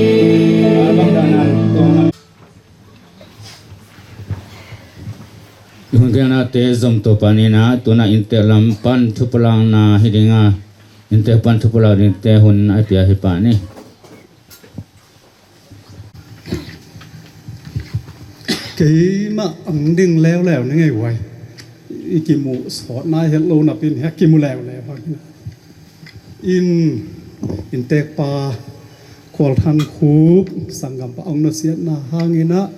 I hun gelnate zom Topa ni in ah, tu-in ah inntek lam pan thupulakna hi ding a, inntek pan thupulak dingte hun a pia hi pah ni. Keimah ang ding leuleu na ngei uai. I kimuh sawt nai het lo napi-in hia kimu leuleu hang hi na. In, inntekpa Khual Than Khup sanggampa hong nusiatna hangin ah,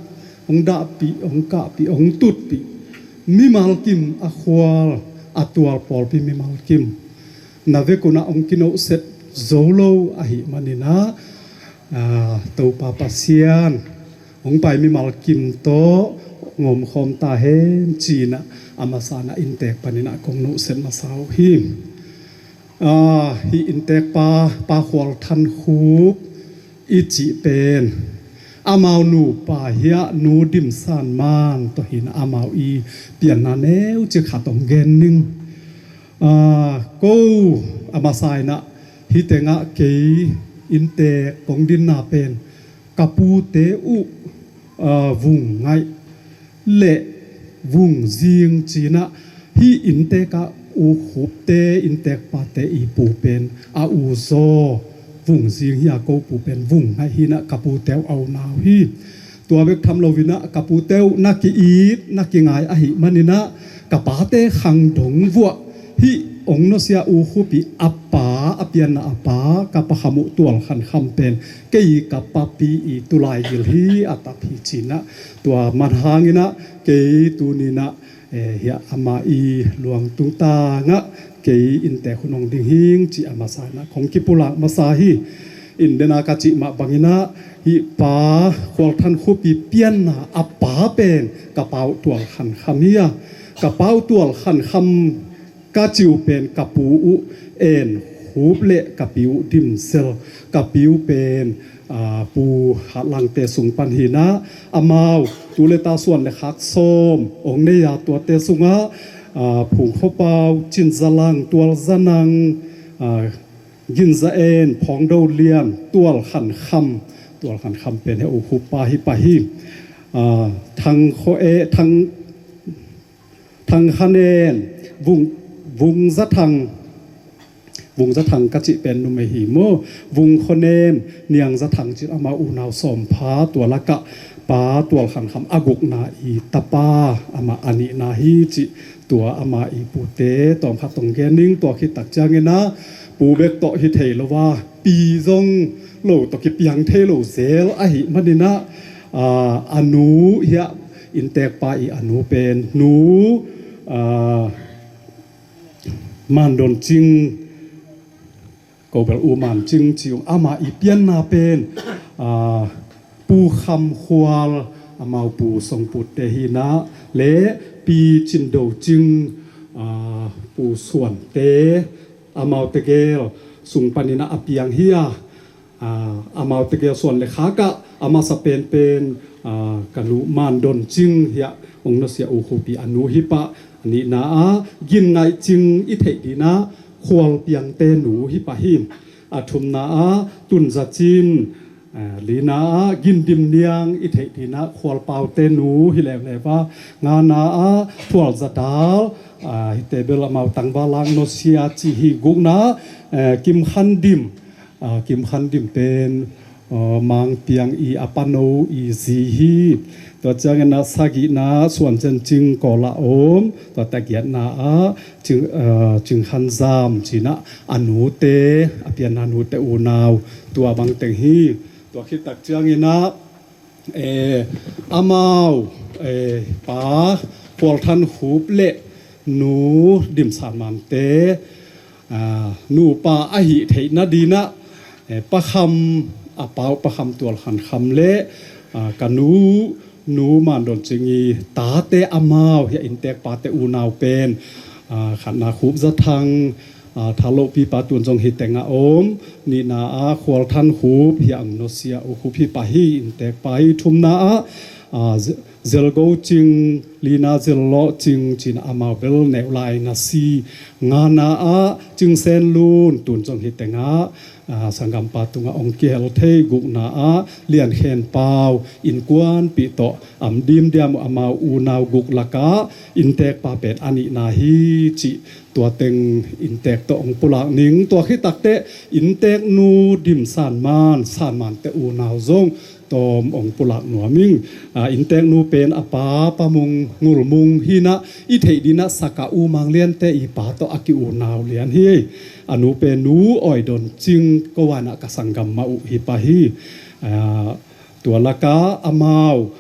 hong dahpih, hong kahpih, hong tutpih mimal kim, a khual a tual pawlpi mimal kim na vekun ah hong kinohset zo lo ahih manin ah, Topa Pasian hong pai mimal kim tawh ngawmkhawm ta hen cinah a masa inah inntek paninah kong nuhset masa uh hi. Hih inntek pa, Pa Khual Than Khup i cih pen amau nupa hiah Nu Dim San Man tawh hinah amau i pianna neuci khat hong gen ning. Ko a masa inah hih tengah kei inntek kong dinna pen ka pute uh Vung Ngaih le Vung Zing cinah hih inntek ah U Khupte inntek pate i pu pen a u zaw Vung Zing hi a, ko pu pen Vung Ngaih hinah ka pute uh a unau hi. Tua bek tham loinah ka pute uh na ki-it na kingai ahih maninah ka pate khang dong vuah hih ong nusia U Khup i a pa, a pianna a pa, ka Pa Kham uh Tual Khan Kham pen kei ka papi i tulai gil hi a tap hi cinah tua man hanginah kei tuninah hiah ama i luang tungtangah kei inntek hun hong ding hing ci a masa inah kong kipulak masa hi. Inndena ka cih mah banginah hih Pa Khual Than Khup i pianna a pa pen ka pa uh Tual Khan Kham hi a, ka pa uh Tual Khan Kham ka ci uh pen ka pu uh En Khup le ka pi uh Dim Sel, ka pi uh pen Pu Hat Langte sung pan hinah amau tu le ta suan le khak sawm ong nei a, tuate sungah Phung Khua Pau, Cin Za Lang, Tual Za Nang, Gin Za En, Phawng Do Lian, Tual Khan Kham, Tual Khan Kham pen he U Khup pa hi pah hi. Thang Khua E, Thang Thang Kha Nem, Vung, Vung Za Thang, Vung Za Thang ka cih pen numei hi maw? Vung Khua Nem, Niang Za Thang cih amau unau sawm pha, tua lakah Pa Tual Khan Kham a gukna i tapa amah a nihna hi cih tua ama i pute tawmkhat hong gen ning. Tua khit tak cianginah pu bek tawh hi thei lo a, pi zong lo tawh kipiang thei lo zel ahih maninah a nu hiah inntek pa i a nu pen Nu Man Don Cing, ko bel U Man Cing ci ung, ama i pianna pen Pu Kham Khual, amau pu Song Put te hinah le Pi Cin Do Cing, Pu Suante, amau tegel sung paninah a piang hi a, amau tegel suan le khakah a masa penpen ka nu Man Don Cing hiah ong nusia U Khup i a nu hi pah. A nihna ah Gin Ngaih Cing i theih dinah Khual Piangte nu hi pah hi. A thumna ah Tun Za Cin, lina ah Gin Dim Niang i theih dinah Khual Paute nu hi leuleu a, ngana ah Thual Za Dal, hite bel amau tangval lang nusia ci hi. Gukna Kim Khan Dim, Kim Khan Dim pen Mang Piang i a pano i zi hi. Tua cianginah sagihna Suan Cen Cing, Kawl ah om, tua ta giatna ah Cing, Cing Khan Zam cinah a nute, a pianna nute unau tua bangteng hi. Tua khit tak cianginah amau Pa Khual Than Khup le Nu Dim San Mante nupa ahih theih nadinah Pa Kham, a pa uh Pa Kham Tual Khan Kham le ka nu Nu Man Don Cing i tate amau hiah inntek pate unau pen khatna Khup Za Thang, Thal Loh pipa tun zong hi tengah om, nihna ah Khual Than Khup hiah ong nusia U Khup hi pah hi, inntek pa hi. Thumna ah Zel Go Cing, lina Zel Loh Cing cinah amau bel neu lai na si. Ngana ah Cing Sen Lun, tun zong hi tengah sanggampa tungah ong kihel thei. Gukna ah Lian Khen Pau, innkuanpih tawh am dimdiam uh amau unau guk lakah inntek pa pen a nihna hi cih tua teng inntek tawh ong pulak ning. Tua khit takteh inntek nu Dim San Man, San Mante unau zong tawm ong pulak nuam ing. Inntek nu pen a pa Pa Mung, Ngul Mung hinah i theih dinah Saka U Mang Liante i pa tawh a ki-unau lian hi. A nu pen Nu Awi Don Cing, ko vanah ka sanggam mah uh hi pah hi. Tua lakah amau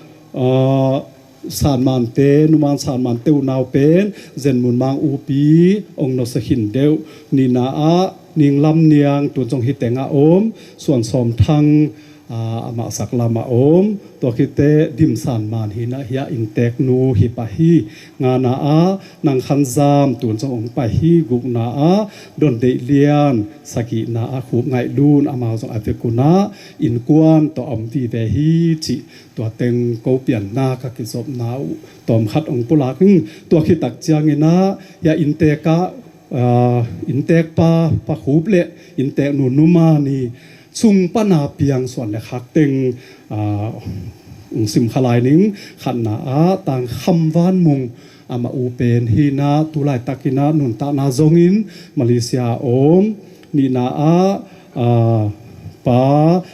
San Mante, Nu Man San Mante unau pen Zen Mun Mang Upi ong nusia khin deuh. Nihna ah Ning Lam Niang, tun zong hi tengah om, Suan Sawm Thang, a, amah saklam a om. Tua khit teh Dimsan Man hi-in ah, hiah innteknu hi pah hi. Ngana ah Nang Khan Zam, tun zong hong pai hi. Gukna ah Don Deih Lian, sagihna ah Khup Ngaih Lun, amau zong a vekun ah innkuan tawh a om vive hi cih tua teng ko pianna ka kizopna uh tawmkhat hong pulak ing. Tua khit tak ciangin ah hiah inntek ah, aa, inntekpa Pa Khup le innteknu Nu Mani sung pan a piang suan le khak teng, aa, hong sim kha lai ning. Khatna ah Tang Kham Van Mung, amah u pen hi-in ah, tu laitakin ah nuntakna zongin Malaysia a om. Nihna ah, aa, Pa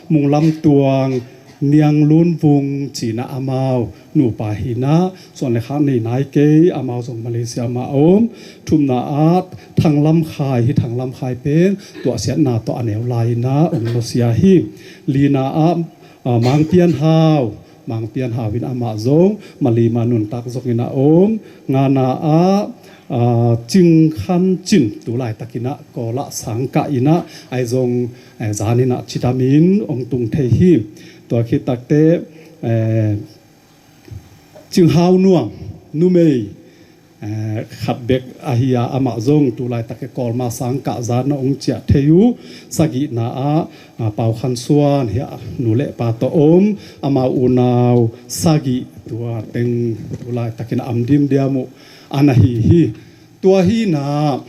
Mung Lam Tuang, Niang Lun Vung ci-in ah amau nupa hi-in ah, suan le khak nei nai kei, amau zong Malaysia mah a om. Thumna ah Thang Lam Khai hi. Thang Lam Khai pen tuahsiatna tawh a neu lai-in ah hong nusia hi. Lina ah, aa, Mang Pian Hau, Mang Pian Hau in amah zong Malay mah nuntak zongin a om. Ngana ah, aa, Cing Khan Cin, tu laitakin ah Kawl ah sangkah in ah, ahi zong, eh, zanin ah cidamin hong tung thei hi. Tua khit tak teh, eh, Cing Hau Nuam, numei, eh, khat bek ahi a, amah zong tu laitak Kawl mah sangkah zan ah hong ciah thei uh. Sagihna ah, ah, Pau Khan Suan hiah, nu le pa tawh om, amau unau sagih, tua teng tu laitakin a om dimdiam uh a na hi hi. Tua hi-in ah,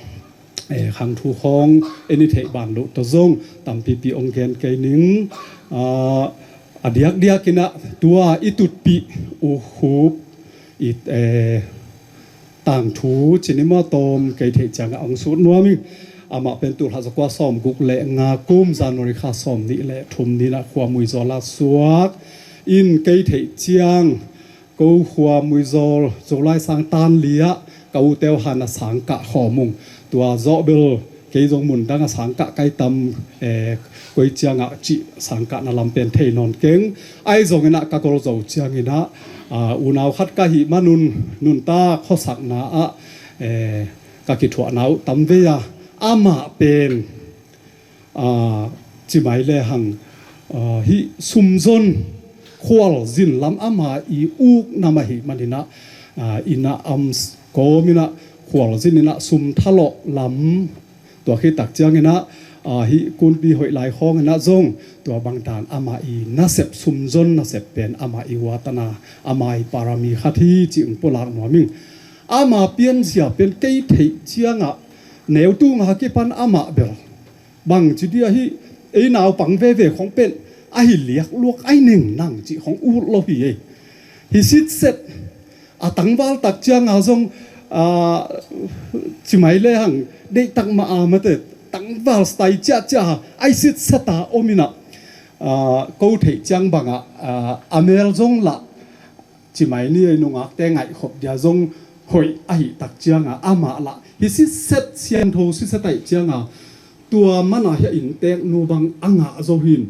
eh, khangthu khawng ei i theih ban loh tawh zong tampipi hong gen kei ning. Ah, a diakdiakin ah tua i tutpih U Khup i, eh, tangthu cih ni maw, tawm kei theih ciangah hong sut nuam ing. Amah pen tul khat zakua sawmguk le nga kum January kha sawmnih le thum ni-in ah Khuamuizawl ah suak in, kei theih ciang ko Khuamuizawl Zolai sang tan li ah ka ute uh han a sangkah khawm ung. Tua zawh bel kei zong mun dang a sangkah ka hi tam, eh, koi ciangah cih sangkahna lam pen thei nawn keng. Ahi zongin ah ka gol zo ciangin ah, ah, unau khat ka hih manun nuntak khuasakna ah, eh, ka kithuahna uh tam vei a, amah pen, aa, cimai le hang, aa, hih sumzon khualzin lam ama i ukna mah ahih manin ah, aa, inn ah om kawmin ah khualzin in ah sum thalawh lam, tua khit tak ciangin ah, aa, hih kulpi hoih lai khawngin ah zong tua bang dan ama i nasep, sumzon nasep pen ama i uatana, ama i parami khat hi cih hong pulak nuam ing. Ama pianzia pen kei theih ciangah neutu nga kipan amah bel bangci dia hih ei naupang veve khong pen a hi liakluak, a hi nengnang cih khong ut lo hi ei. Hi sitset a tangval tak cianga zong, aa, cimai le hang deihtak mah a mate, tangval stai ciahciah a hi sitseta om in ah, aa, ko theih ciang bangah, aa, a mel zong lah cimai ni ei nungakte ngaihkhop dia zong hoih ahih tak cianga amah lah hi sitset, siangtho sitset ahih cianga tua mana hia innteknu bang a ngah zo hin.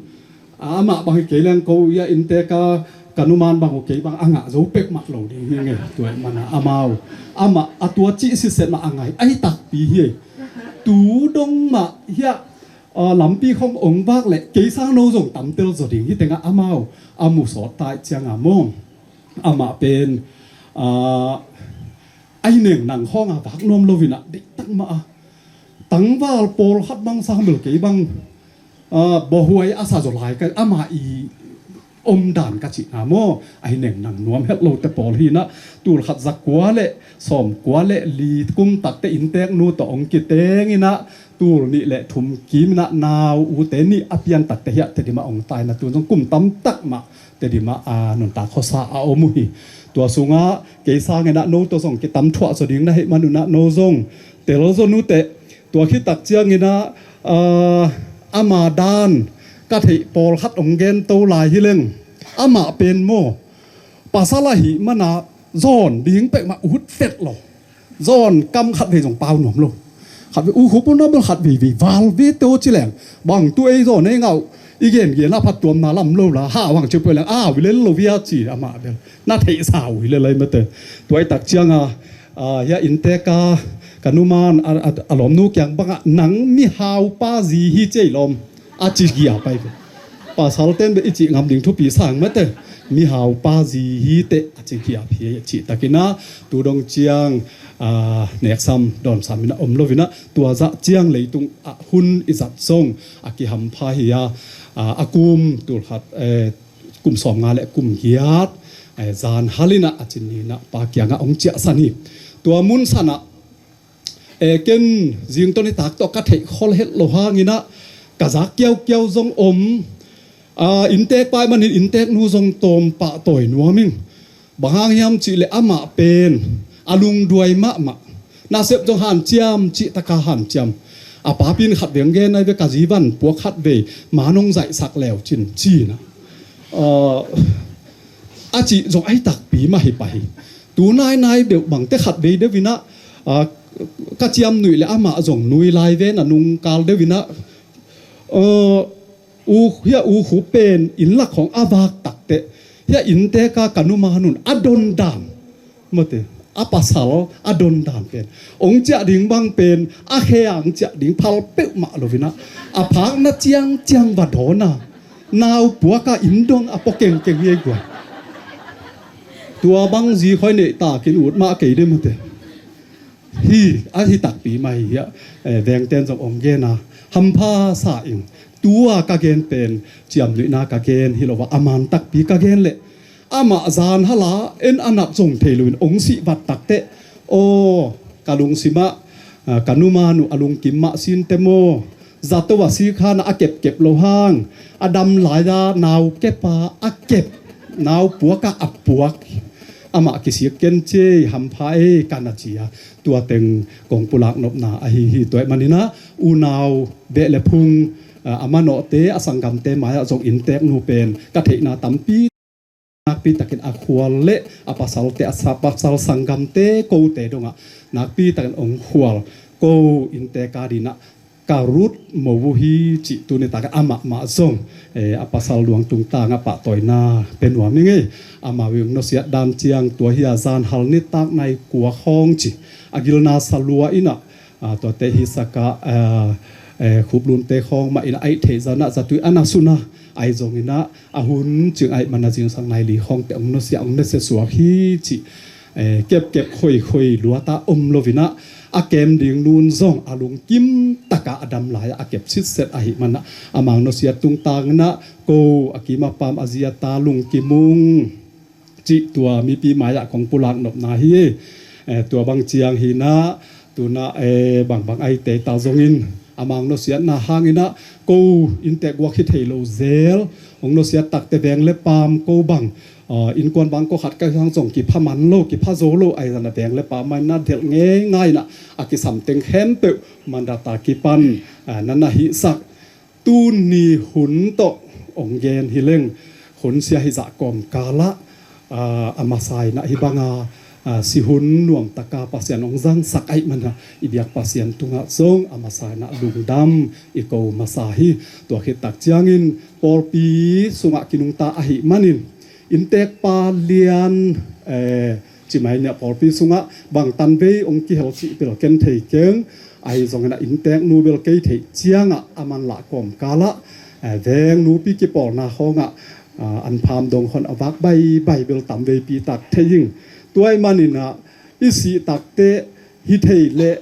Amah bang hi kei leng ko hia innteka ka numan bang uh kei bang a ngah zo pek mah lo ding hi ngei. Tua mana amau amah a tua cih sitset mah a ngah hi, ahi takpi hi. Tu dong mah hia, a, lampi khong ong vak leh kei sang no zong tamtel zaw ding hi tengah amau a mu sawt ta ahih cianga maw. Amah pen, aa, a hi nengnang khawng a vak nuam lo in ah deihtak mah a, tangval pawlkhat bang sang bel kei bang, aa, bawhuai a sa zaw lai ka, amah i omdan ka cihna maw. A hi nengnang nuam het lote pawl hi in ah, tul khat zakua le sawmkua le li kum takte innteknu tawh hong kiteng in ah, tul nih le thum kim in ah nau ute nih a pian takte hiah Tedim ah hong tai in ah, tun zong kum tamtak mah Tedim ah, a, nuntak khuasa a om uh hi. Tua sungah kei sangin ah no tawh zong kitam thuah zaw ding na hih manun ah no zong tel zaw nuteh. Tua khit tak ciangin ah, a, ama dan ka theih pawlkhat hong gen to lai hi leng, amah pen maw, pasal ahih mana zawn ding pek mah ut vet lo. Zawn kam khat vei zong pau nuam lo. Khat vei U Khup un a bel khat vei vei val vei teo ci leng, bang tu ei zawn ei ngah uh, i gen gen a phattuamna lam lo la, ha, bang ci poi leng, a, ui lel lo via ci amah bel na theihsa uh hi le lai mate. Tua ahih tak cianga, a, hia innteka ka numan a, a, a lawmnu kiang bangah nang mihaupa zi hi ci ei lawm, a ci gia pai ve. pasal ten beh i cih ngam ding thupi sang mate, mihau pa zi hi teh a ci khiap hi cih takin ah, tu dong ciang, aa, neksam dawnsam in ah om lo in ah, tua zah ciang leitung ah hun i zat zong a kihampha hi a, aa, a kum tul khat, eh, kum sawmnga le kum giat, eh, zan hal in ah a cin ni in ah pa kiangah hong ciahsan hi. Tua mun san ah, eh, ken zington i tak tawh ka theih khol het lo hang in ah ka zak kiaukiau zong om. Ah, inntek pa ahih manin inntek nu zong tawm pahtawi nuam ing. Bang hang hiam cih leh amah pen a lungduai mahmah. Nasep zong hanciam cih taka hanciam. A papi in khat vei hong gen ahi ve, ka zi van puak khat vei, ma nong zaihsak leu cin ci in ah, ah, a cih zong ahi takpi mah hi pah hi. Tu nainai deuh bangte khat vei deuh in ah, ah, ka ciam nuih leh amah zong nui lai ven a nungkal deuh in ah, ah, u, hia u khu pen inn lak khawng a vak tak teh, hia inntek a ka numan un a don dan, mate, a pasal a don dan pen, hong ciah ding bang pen a khe a hong ciah ding phal peuhmah lo in ah, a phakna ciangciang va dawn a, nau puak a inn dong a pua kengkeng hi ei guai. Tua bang zi khoi neih takin ut mah kei deuh mate. Hi, a hi takpi mah hi hiah, eh, vengten zong hong gen a, hampha sa ing. Tua ka gen pen ciamnuihna ka gen hi lo a, a man takpi ka gen leh amah zan hal a en a nat zong thei loin hong sih vat tak teh, aw, ka lungsim ah, ah, ka numan uh a lungkim mah sin teh maw. Zato a sik hang a kepkep lo hang, a dam lai a nau kep a a kep, nau puak a a puak, amah kisik ken ci ei, hampha ei ka na ci a, tua teng kong pulak nopna ahi hi. Tua ahih manin ah unau beh le phung, ah, a manawhte, a sanggamte mai-ah zong inntek nu pen ka theihna tampi nakpi takin a khual le a pasalte, a sa-, pasal sanggamte kote dongah nakpi takin hong khual. Ko inntek a dingin ah ka rut mo uh hi cih tuni takin amah mah zong, eh, a pasal luang tungtang ah pahtawina pia nuam ing ei. Amau in hong nusiat dan ciang tua hi a, zan hal nitak nai kua khawng ci, a gilna sa lua in ah, ah, tuate hisak a, ah, eh, khuplunte khawng mah in ah a ih theih zah in ah zatui a na sun a, ahi zongin ah a hun cing ahih manin ah zingsang nai li khawng teh hong nusia, hong nusia suak hi cih, eh, kepkep khoikhoi luat a om lo in ah, a kem ding nu in zong a lungkim tak a a dam lai ah a kep sitset ahih manin ah, amau nusiat tungtang in ah ko a kim a paam a zi a ta lungkim ung cih tua mipi mai-ah kong pulak nopna hi. Eh, tua bang ciang hi in ah, tu in ah, eh, bangbang a hi tei ta zongin amau nusiatna hangin ah ko inntek guak hi thei lo zel, hong nusiat tak teh veng le paam ko bang, ah, innkuan bang ko khat ka hi hang zong kipha man lo, kipha zo lo, ahi zongin ah veng le paam mai-ah delh ngeingai in ah a kisam teng khempeuh mandat a kipan, ah, na na hihsak. Tuni hun tawh hong gen hi leng, hun sia hi zah kawmkal ah, ah, a masa in ah hih bang a, ah, si hun nuam tak a Pasian hong zangsak ahih manin ah i biak Pasian tungah zong a masa in ah lungdam i ko masa hi. Tua khit tak ciangin pawlpi sungah kinungta ahih manin, inntek pa lian, eh, ci mai in ah pawlpi sungah bang tanvei hong kihel cih bel ken thei keng. Ahi zongin ah inntek nu bel kei theih ciang ah a manlah kawmkal ah, eh, veng nupi kipawlna khawng ah, ah, an pham dong khawng a vak baibai bel tamveipi tak thei ing. Tua ahih manin ah i sih tak teh hi thei leh,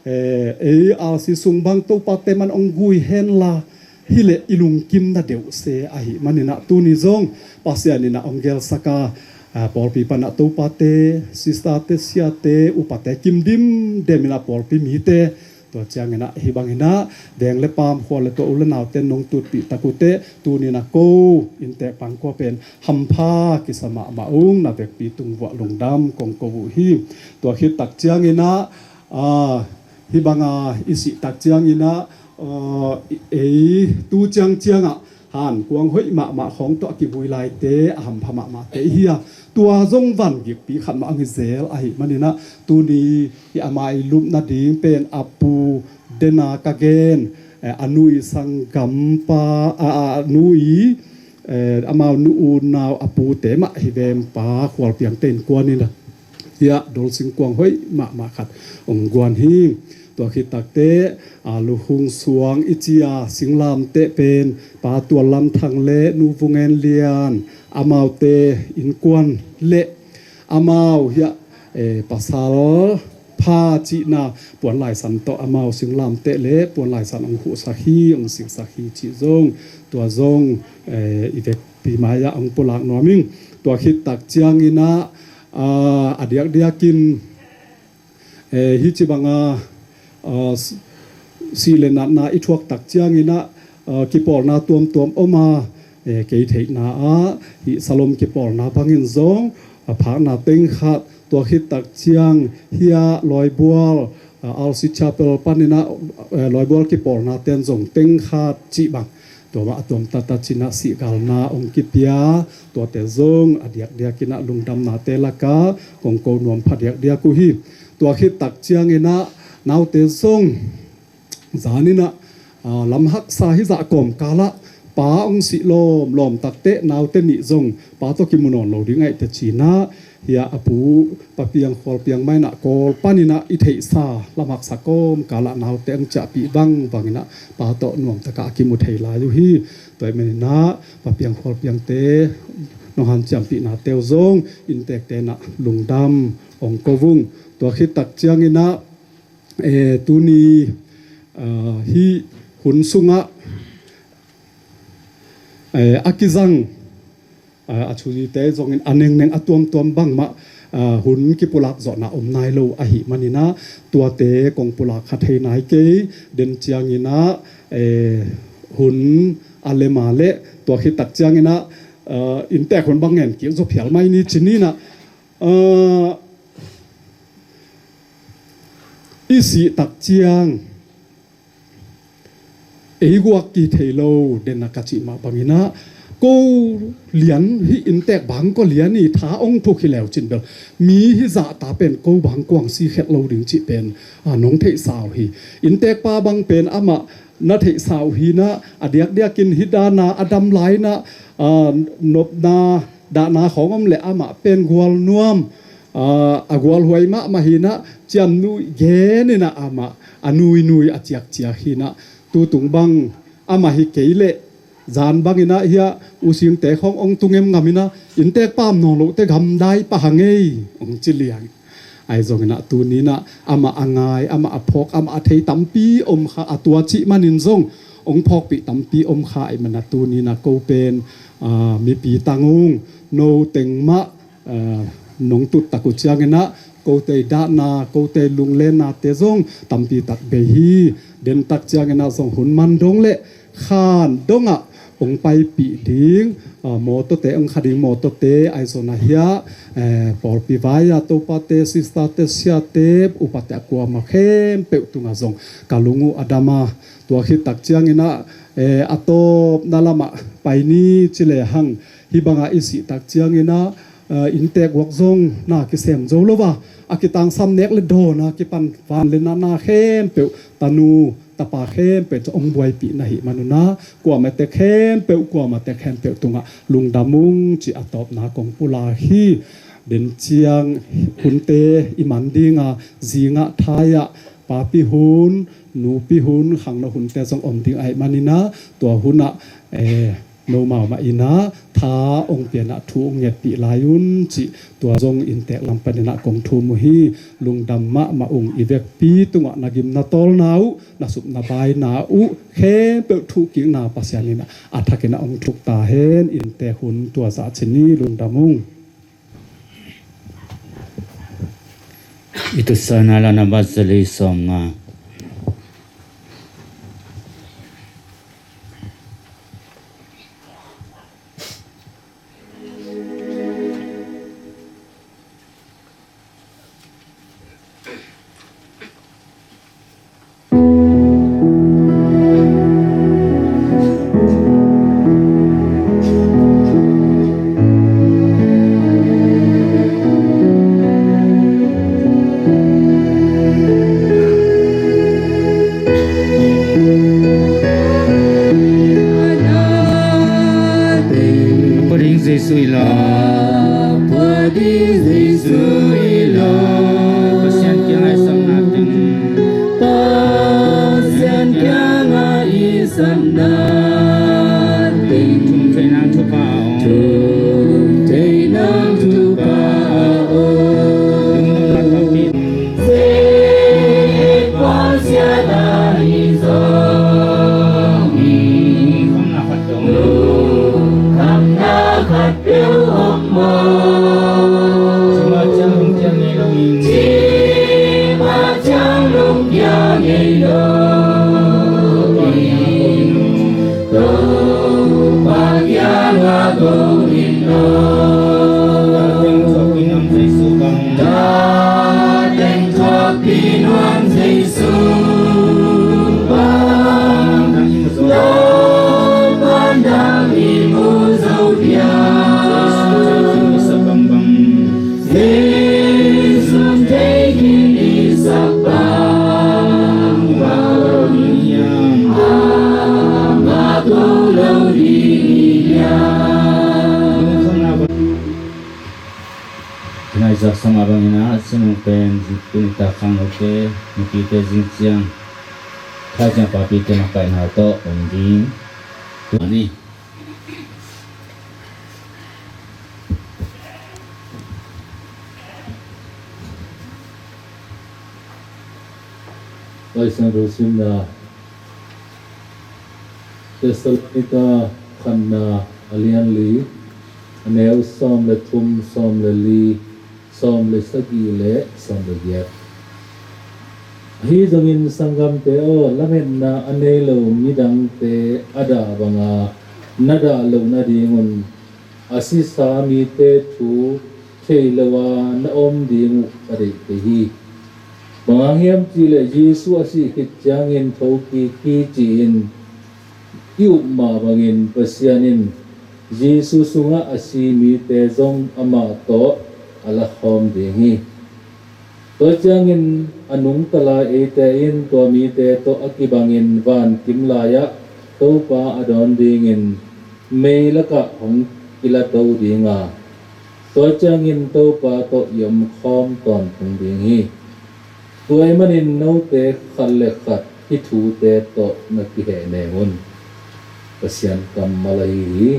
eh, ei R C sung bang Topa teman hong gui hen la, hi leh i lungkim na deuh se ahih manin ah tuni zong Pasian in ah hong gelsak a, ah, pawlpi pan ah Topate, sisterte, siate, upate kim dimdem in ah pawlpi mite, tua ciangin ah hih bangin ah veng le paam, khua le tua u le naute nong tutpih tak uh teh tuni in ah ko inntek pangkua pen hampha kisa mahmah ung, na vekpi tung vuah lungdam kong ko uh hi. Tua khit tak ciangin ah, ah, hih bang a i sih tak ciangin ah, ah, ei tu ciangciang ah hankuang hoih mahmah khawng tawh a kivui laite, a hampha mahmahte i hi a, tua zong van gikpi khat mah hong hi zel ahih manin ah tuni i ama i lupna ding pen a pu dena ka gen, eh, a nu i sanggampa, a, a nu i, eh, amau nu unau a pute mah hi veng, Pa Khualpiangte innkuan in ah, hiah dolsing kuang hoih mahmah khat hong guan hi. Tua khit takteh, a, Lu Hung Suang i ci a singlamteh pen Pa Tual Lam Thang le Nu Vung En Lian, amaute innkuan le amau hiah, eh, pasal pha cihna puan laisan tawh amau singlamteh le puan laisan hong huhsak hi, hong siksak hi cih zong tua zong, eh, i vekpi mai-ah hong pulak nuam ing. Tua khit tak ciangin ah, ah, a diakdiakin, eh, hih ci banga, ah, s-, sih le natna i thuak tak ciangin ah, ah, kipawlna tuamtuam om a, eh, kei theihna ah hih Salom kipawlna bangin zong, ah, phakna teng khat, tua khit tak ciang hiah Lawibual, ah, R C Chapel panin ah, eh, Lawibual kipawlna ten zong teng khat cih bang. Tua mah a tuam tata cinah sihgalna hong kipia, tuate zong a diakdiakin ah lungdamnate lakah kong ko nuam pha diakdiak uh hi. Tua khit tak ciangin ah naute zong zanin ah, ah, lam haksa hizah kawmkal ah pa hong sih lawmlawm takteh naute nih zong pa tawh kimu nawn lo ding aih teh cinah, hiah a pu Pa Piang Khual Piang mah in ah Kawl panin ah i theihsa lam haksa kawmkal ah naute hong ciahpih bangbang in ah pa tawh nuamtak ah a kimu thei lai uh hi. Tua ahih manin ah Pa Piang Khual Piangte nong hanciampihna teu zong inntekte in ah lungdam hong ko ung. Tua khit tak ciangin ah, eh, tuni, ah, hih hun sungah, eh, a kizang, ah, a thuzite zongin a nengneng a tuamtuam bangmah, ah, hun kipulak zawhna om nai lo ahih manin ah tuate kong pulak kha thei nai kei. Den ciangin ah, eh, hun a lem a leh tua khit tak ciangin ah, ah, inntek hun bang ngen kik zaw phial mai ni ci ni in ah, ah, i sih tak ciang ei guak kithei lo, den a ka cih mah bangin ah ko lian hi, inntek bang ko lian hi, tha hong thuk hi leu cin bel mi hizah ta pen ko bang kuang si khet lo ding cih pen, ah, nong theihsa uh hi. Inntek pa bang pen amah na theihsa uh hi in ah, a diakdiakin hih dan a a dam lai in ah, ah, nopna dahna khawng om leh amah pen gual nuam, ah, a gualhuai mahmah hi in ah, ciamnuih gen in ah amah a nuinui a ciakciak hi in ah, tu tung bang amah hi kei leh zan bangin ah hiah U Singte khawng hong tu ngemngam in ah, inntek pa om nawn loh teh gamdai pah hang ei, hong ci liang. Ahi zongin ah tuni in ah amah a ngai, amah a phawk, amah a thei tampi om kha, a tua cih manin zong hong phawkpih tampi om kha ahih manin ah tuni in ah ko pen, ah, mipi tang ung, no teng mah, ah, nong tut tak uh ciangin ah kote i dahna, kote i lunglennate zong tampi tak bei hi. Den tak ciangin ah zong hun man dong leh khan dongah hong paipih ding, ah, mawtawte, hong kha ding mawtawte, ahi zongin ah hiah, eh, pawlpi vai-a topate, sisterte, siate, upate a kuamah khempeuh tungah zong ka lung uh a dam a, tua khit tak ciangin ah, eh, a tawpna lamah pai ni ci lehang, hih bangah i sih tak ciangin ah, eh, inntek guak zong na kisem zo lo a, a kitangsam nek le dawn a kipan van le na, na khempeuh, tanu tapa khempeuh tawh hong buaipih na hih manun ah kuamah tek khempeuh, kuamah tek khempeuh tungah lungdam ung cih a tawpna kong pulak hi. Den ciang hunte i man ding a, zingah thai-ah papi hun, nupi hun, khangno hunte zong om ding ahih manin ah tua hunah, eh, nomau mah in ah tha hong pia in ah thu hong ngetpih lai un cih tua zong inntek lam panin ah kong thum uh hi. Lungdam mahmah ung, i vekpi tungah na gim na tawlna uh, na sup na baina uh khempeuh thuhkikna Pasian in ah a thakin ah hong thuk ta hen. Inntek hun tua zah ci ni. Lungdam ung. I tusa na la na bat za lei sawm nga. Pua ding Jesu i la. Pua ding Jesu i la. Pasian kiang ai samna teng. Satna teng thum thei nang thupha aw. Thum thei nang thupha aw. Lungdam na tawh pi. Sei kua sia ta hi zong hi. Lungkham na khat dong. Lungkham na khat peuh om maw. Cima ciang lungkia ngei lo in. Cima ciang lungkia ngei lo in. Topa kiangah ko in aw. Tua teng thuakpi nuam Jesu bang. Tua teng thuakpi nuam Jesu bang. Tua pandang i mu zo dia. Jesu thei khin i sak bangbang. Jesu thei khin i sak bangbang. Amah ko lo ding hi hiam. Tonight, zak sama bangin ah, sinung pen zikpun i takhang lote, nupite zing ciang, tha ciang papite makaihna tawh om ding. Ani. Laisiangtho simna, Thessalonika khatna a lian li, a neu sawm le thum, sawm le li, sawm le sagih le sawm le giat. Ahi zongin sanggamte aw, lametna a nei lo midangte a dah banga na dah loh nadingun a sisa mite thu thei lo a na om ding uh ka deih kei hi. Bang hang hiam cihleh Jesu a sih khit ciangin thokik hi ci-in i up mah bangin Pasian in Jesu sungah a si mite zong amah tawh a lakhawm ding hi. Tua ciangin a nungta lai eite in tua mite tawh a kibangin vankim lai-ah Topa a dawn dingin mei lakah hong kilato ding a, tua ciangin Topa tawh i omkhawm tawntung ding hi. Tua ahih manin note khat le khat hih thute tawh na kiheh neng un. Pasian kammal ahi hi.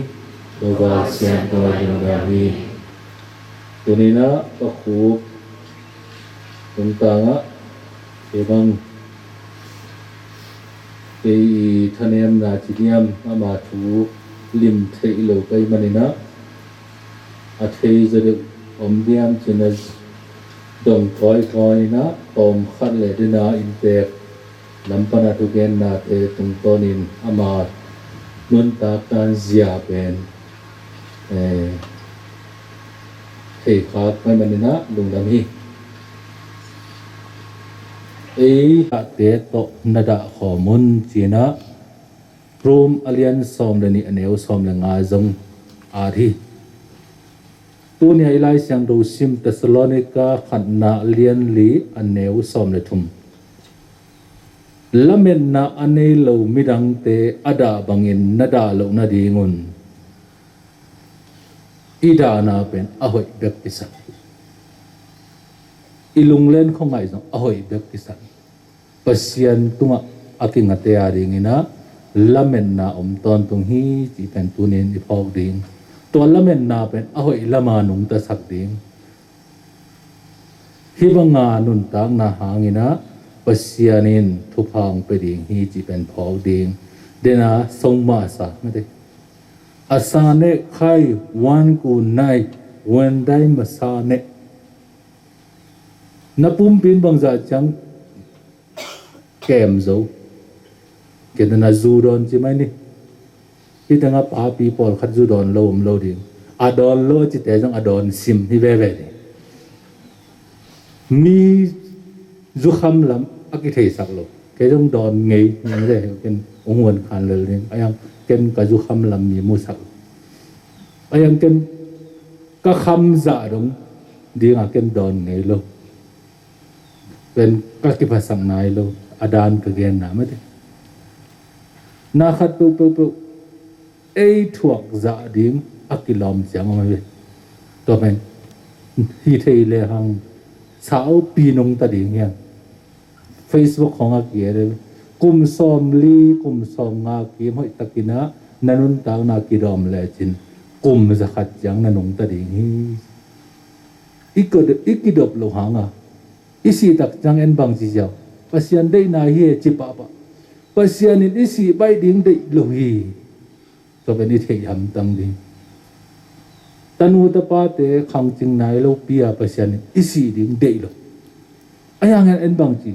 Topa Pasian kammal ahi hi. Tuni-in ah ka khup tungtangah kei bang, kei i thanemna ci diam, ama thu lim theih lo ka hih manin ah, a thei zaw deuh om diam ci-in a dong kawikawi in ah, tawmkhat le dena inntek lam pana thugennate tungtawnin ama nuntakna zia pen, eh, theikhak ahih manin ah lungdam hi. Ei ate tawh na dah khawm un ci-in ah Rom a lian sawm le nih a neu sawm le nga zong at hi. Tuni-a i Lai Siangtho sim Thessalonika khatna a lian li a neu sawm le thum. Lametna a nei lo midangte a dah bangin na dah loh nadingun i dahna pen a hoih bek kisam. I lunglen khuangaih zong a hoih bek kisam. Pasian tungah a kingate a dingin ah lametna om tawntung hi cih pen tuni-in i phawk ding. Tua lametna pen a hoih lama nungtasak ding. Hih banga nuntakna hangin ah Pasian in thupha hong pia ding hi cih pen phawk ding. Dena song masa mate. A sa neh khai wan ku nai wan dai masa neh. Na pumpi in bangzah ciang kem zo. Kei tena zu dawn ci mai ni. Hih tengah papi pawlkhat zu dawn lo om lo ding. A dawn lo a cite zong a dawn sim hi veve ding. Mi zukham lam a kitheisak lo. Kei zong dawn ngei, ngei le, ken ong huan khan lel ding. A yang ken ka zukham lam mi musak lo. A yang ken ka kham zah dong dinga ken dawn ngei lo. Pen ka kiphasak nai lo, a dan ka genna mate. Na khat peuhpeuhpeuh ei thuak zah ding a kilawm ciang om hi ve. Tua pen hi thei le hang saupi nungta ding hian. Facebook khong a kiel Kum sawmli, kum sawmnga kim hoihtakin ah na nuntakna kidawm lecin kum zakhat ciang na nungta ding hi. I kidop, i kidop loh hanga i sih tak ciang en bangci ziau, Pasian deihna hi e ci pahpah, Pasian in i sih baih ding deih lo hi. Tua pen i theih hamtang ding. Tanu tapate khangcing nai lopi-a Pasian in i sih ding deih lo. A hiang en bangci,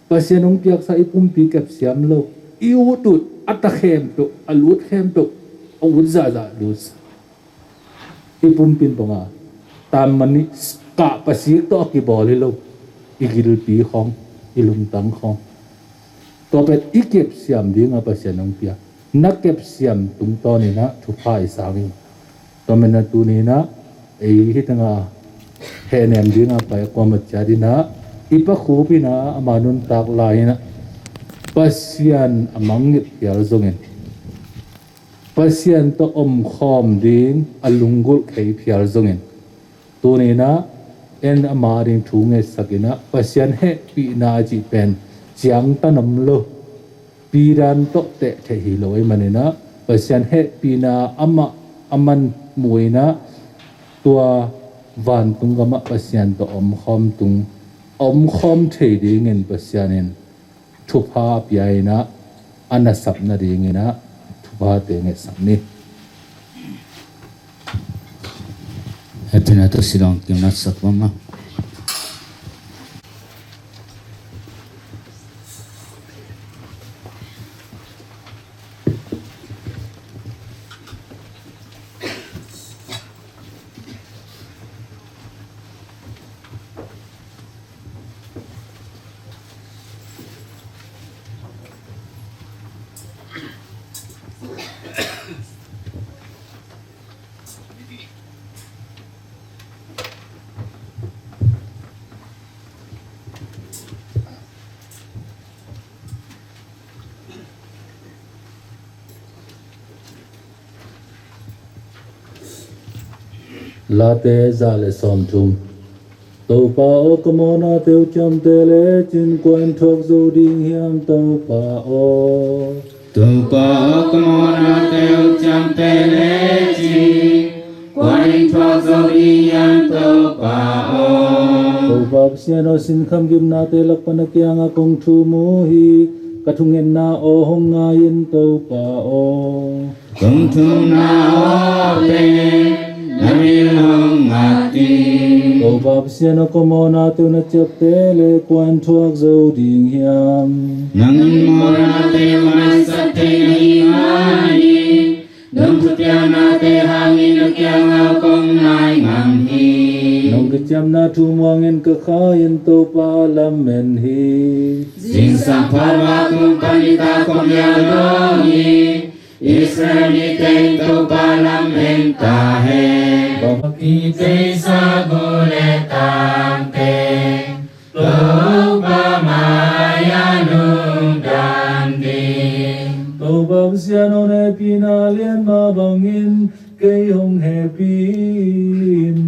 Pasian hong piaksa i pumpi kepsiam lo, i ut ut a ta khempeuh, a lut khempeuh, a ut zahzah lut. I pumpin banga tamani kah pasik tawh a kibawl hi lo. I gilpi khawng, i lungtang khawng, tua pen i kepsiam dinga Pasian hong pia. Na kepsiam tungtawninah thupha i sang hi. Tua menah tuninah ei hitanga hehnem dinga pai a kuama ciat inah i Pa Khup inah ama nuntak lai inah Pasian a mangngilh phial zongin, Pasian tawh omkhawm ding a lunggulh khei phial zongin, tuninah en ama ding thu ngetsakinah Pasian hehpihna a cih pen ciangtan om lo, pidan tawh tehtheih hi lo ahih maninah Pasian hehpihna amah a man muinah tua vantung gamah Pasian tawh omkhawm tung, omkhawm thei dingin Pasian in thupha a pia inah a nasap nadinginah thuphate ngetsak ni. Hehpihna tawh silawng kimnatsak mama. Late za le sawmthum. Topa aw, ka mawhnate uh ciamteh lecin kua in thuak zo ding hiam, Topa aw? Topa aw, ka mawhnate uh ciamteh lecin kua in thuak zo ding hiam, Topa aw? Topa Pasian aw, sinkham gimnate lak pan a kiangah kong thum uh hi. Ka thungetna aw hong ngai in, Topa aw. Kong thumna aw pen na min hong ngat in. Topa Pasian aw, ka mawhnate uh na ciapteh le kua in thuak zo ding hiam? Nang in mawhnate uh maisak thei na hih manin, nong thupiaknate hangin na kiangah kong nai ngam hi. Nong kiciamna thu muangin ka kha in, Topa lamen hi. Zingsang phalvak tung pan nitak kong liau dong hi. Israel mite in Topa lamen ta hen. Bang a kiteisa gu le tangte Topa mai-ah lungdam ding. Topa Pasian aw, na hehpihna lian mah bangin kei hong hehpih in.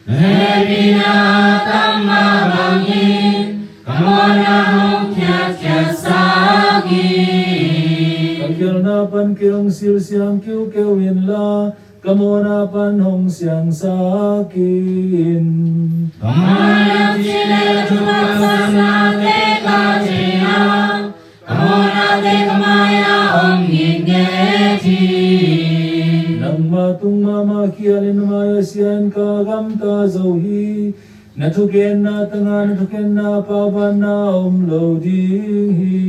Na hehpihna a tam mah bangin ka mawhna hong khiatkhiatsak in. Ka khialhna pan kei hong silsiang kiukiu inla, ka mawhna pan hong siangsak in. Bang hang hiam cih leh ka thupha ka sannate ka thei a, ka mawhnate ka mai-ah om ngitnget hi. Nangmah tung mahmah khialin na mai-ah sia in ka gamta zo hi. Na thugenna tangah na thukhenna paubanna om lo ding hi.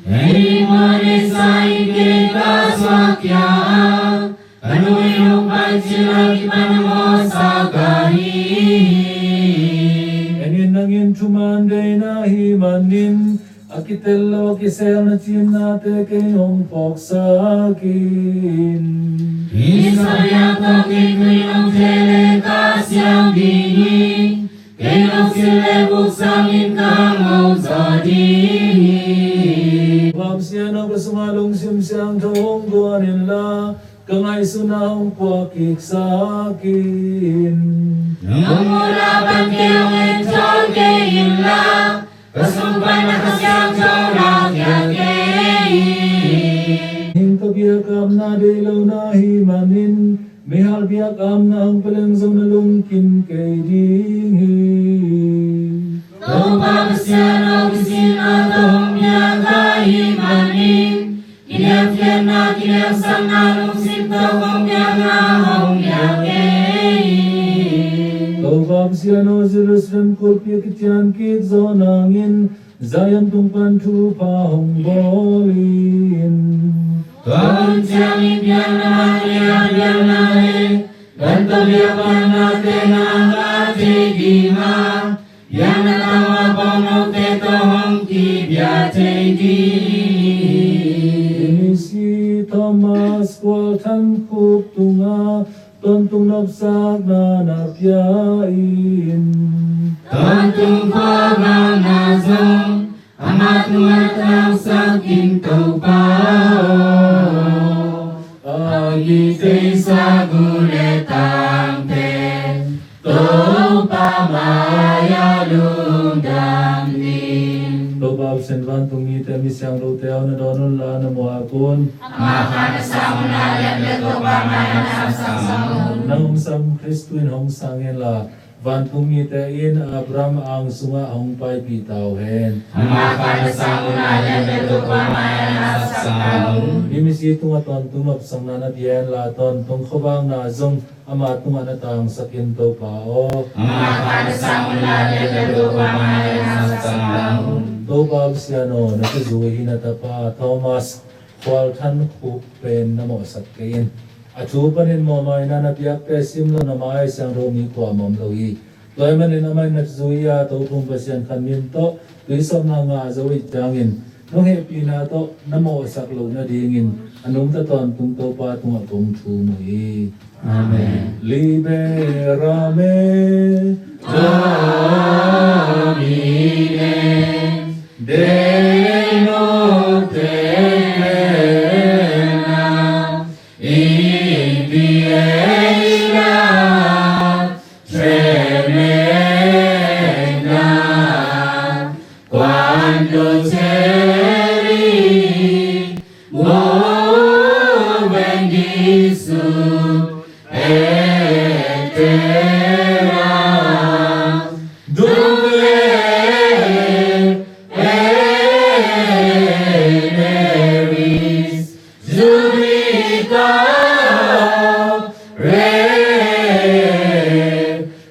Hih muan in sa in kei ka suak khia a, ka nu in hong pai cil a kipan a mawhsa ka hi. En in, nang in thuman deihna hih manin a kitel lo a kisel na cinnate kei hong phawksak in. Hih sabiak tawh kei tui hong theh le ka siang ding hi. Kei hong sil le vuk sangin ka hong zawh ding hi. Topa Pasian aw, ka sungah lungsim siangtho hong guan inla, ka ngaihsutna hong puak kiksak in. Nong muhna pan kei hong enthawn kei inla, Ka sung pan na Kha Siangtho na khia kei in. Hing tawh biakapna deih lo na hih manin, meihal biakapna hong pia leng zong na lungkim kei ding hi. Topa Pasian aw, kisinna tawh hong biak ka hih manin, kiniamkhiatna, kiniamsakna, lungsim tawh hong biakna hong biak kei in. Topa Pasian aw, Jerusalem kulhpi a kician kik zawh nangin, Zion tung pan thupha hong bawl in. Tua hun ciangin biakna mah, biakna le, gan tawh biakna te na ngah thei ding a, biakna tawh a bawngnote tawh hong kibia thei ding. Misi Thomas Khual Than Khup tungah tawntung nopsakna na pia in. Tawntung khua bangna zong ama tungah tangsak in, Topa aw. A kiteisa gu le tangte, Topa mai-ah lungdam ni. Topa Pasian, vantung mite, mi siangthote aw, na dawn un la, na muak un. Ama kha na sang un la, lian bek Topa mai-ah na sang un. Nang hong sam Khristu in hong sang hen la, vantung mite in Abraham ang sungah hong paipih ta uh hen. Ama kha na sang un la, lian bek Topa mai-ah na sang un. Hih misi tungah tawntung nopsakna na pia hen la, tawntung khuavakna zong ama tungah na tangsak in, Topa aw. Ama kha na sang un la, lian bek Topa mai-ah na sang un. Topa Pasian aw, na kizui hi na tapa Thomas Khual Than Khup pen na mawhsak kei in. A thu panin mawhmaina na piakte sim lo, na mai siangtho mi kuamah om lo hi. Tua ahih manin amah in na zui a, Topa Pasian khat min tawh tuisawpna ngah zo ahih ciangin, nong hehpihna tawh na mawhsak loh nadingin a nungta tawntung Topa tungah kong thum uh hi. Amen. Liberame Domine, Deus noster, in die eis la tremenda, quando c'eri, mo bendisu, et terra, dum generis judicare,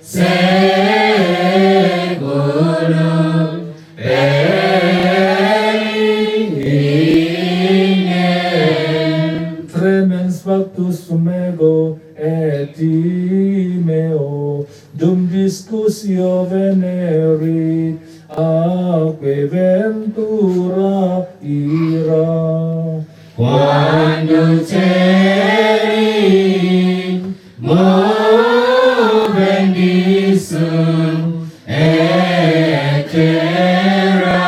saeculum perire. Tremens factus sum ego et timeo, dum discussio venerit, atque ventura ira, quando c'eri, mo bendisu, et terra,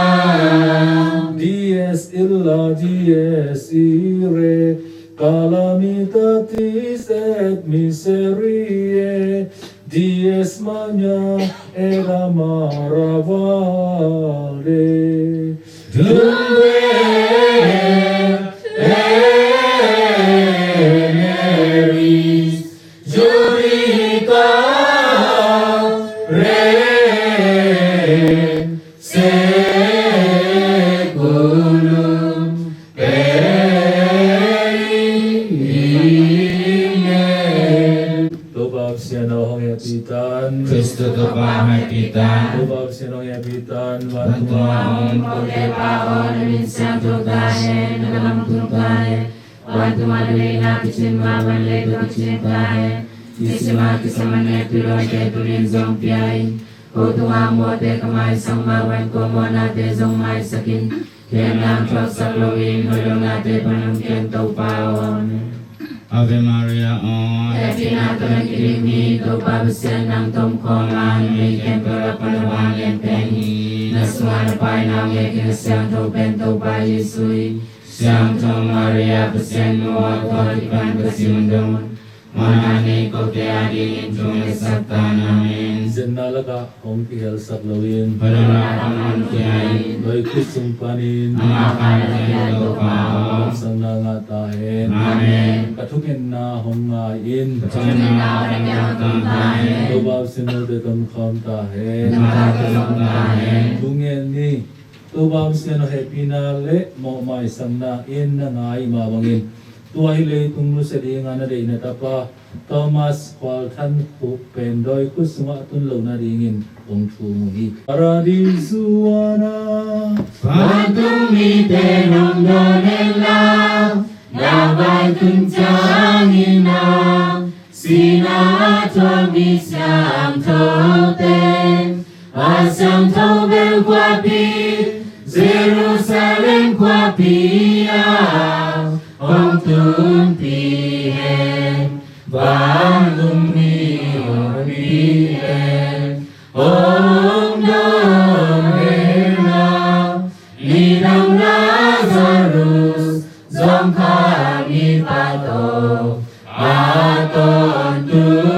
dies illa, dies irae, calamitatis et miseriae, dies magna et amara valde, dum generis judicare, saeculum perire. Topa Pasian aw, hong hehpih ta in. Khristu Topa hong hehpih ta in. Topa Pasian aw, hong hehpih ta in. Vantung a om kote Pa aw, na min siangtho ta hen, na gam hong tung ta hen. Vantung a na deihna kicin mah bang leitung ah kicin ta hen. Hih sim a kisam a na hehpih lote tuni in zong pia in. Ko tungah mawhte ka maisak mah bang ko mawhnate zong maisak in. Kei a na hong thuaksak loin hoih lonate pan hong kem, Topa aw. Amen. Ave Maria aw. Hehpihna tawh na kidim hi, Topa Pasian nang tawh om khawm a, na mei khempeuh lak pan na vang lian pen hi. Na sungah na Pa in a hong hek hi, na siangtho pen Topa Jesuh hi. Siangtho Maria, Pasian nu aw, tua kipan ka sim dong un. Mawhna nei kote adingin thungetsak ta in. Amen. Zenna lakah hong kihelsak loin, Palunak hong honkhia in, dawi khut sung panin, Ama khan a kihelh Topa aw, kamsangna ngah ta hen. Amen. Ka thungetna hong ngai in, Ka thungetna hong ngai in, Topa Pasian note tongkhawm ta hen. Topa note tongkhawm ta hen. Thungen ni. Topa Pasian aw, hehpihna le mawhmaisakna in na ngai mah bangin, tua hi leitung nusia dinga na deih na tapa Thomas Khual Than Khuk pen dawi khut sungah tun loh nadingin kong thum uh hi. Paradis huanah vantung mite nong dawn hen la, na vaitun ciangin ah, sihna a thuak mi siangthote, a siangtho bel khuapi, Jerusalem khuapi ah hong tunpih hen. Vantung mi hopite hong dawn hen la, nidang Lazarus zong kha mipa tawh a tawntung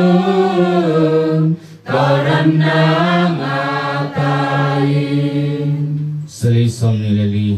tawldamna ngah ta in. Salih sawmnih le li.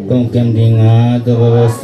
Kong kiam ding a, ka bawas.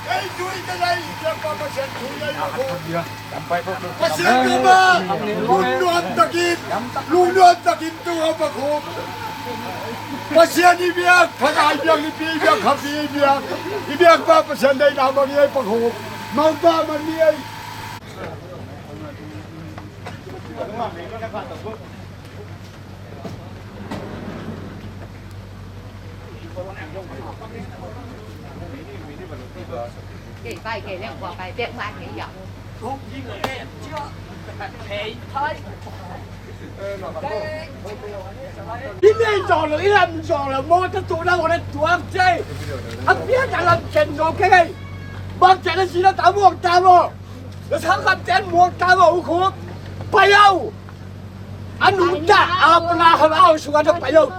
Ei tui ka lei, i biakpa Pasian tui lei, Pakhup. Pasian ka ma, lungnuam takin, lungnuam takin tu a, Pakhup. Pasian i biak, Pakai biak, i pi biak, khapi i biak, i biakpa Pasian deihna mah ni ei, Pakhup. Mangpa mah ni ei. I nei zawh lo, i lam zawh lo, mawtaw tuh na, mawtaw tuak cei. A piak a lam cen zawh kei. Bang cen a si na ta mawk ta maw. Na sang kam cen mawk ta maw, U Khup. Pai au. A nu ta, a pana ham au, sunga ta pai au.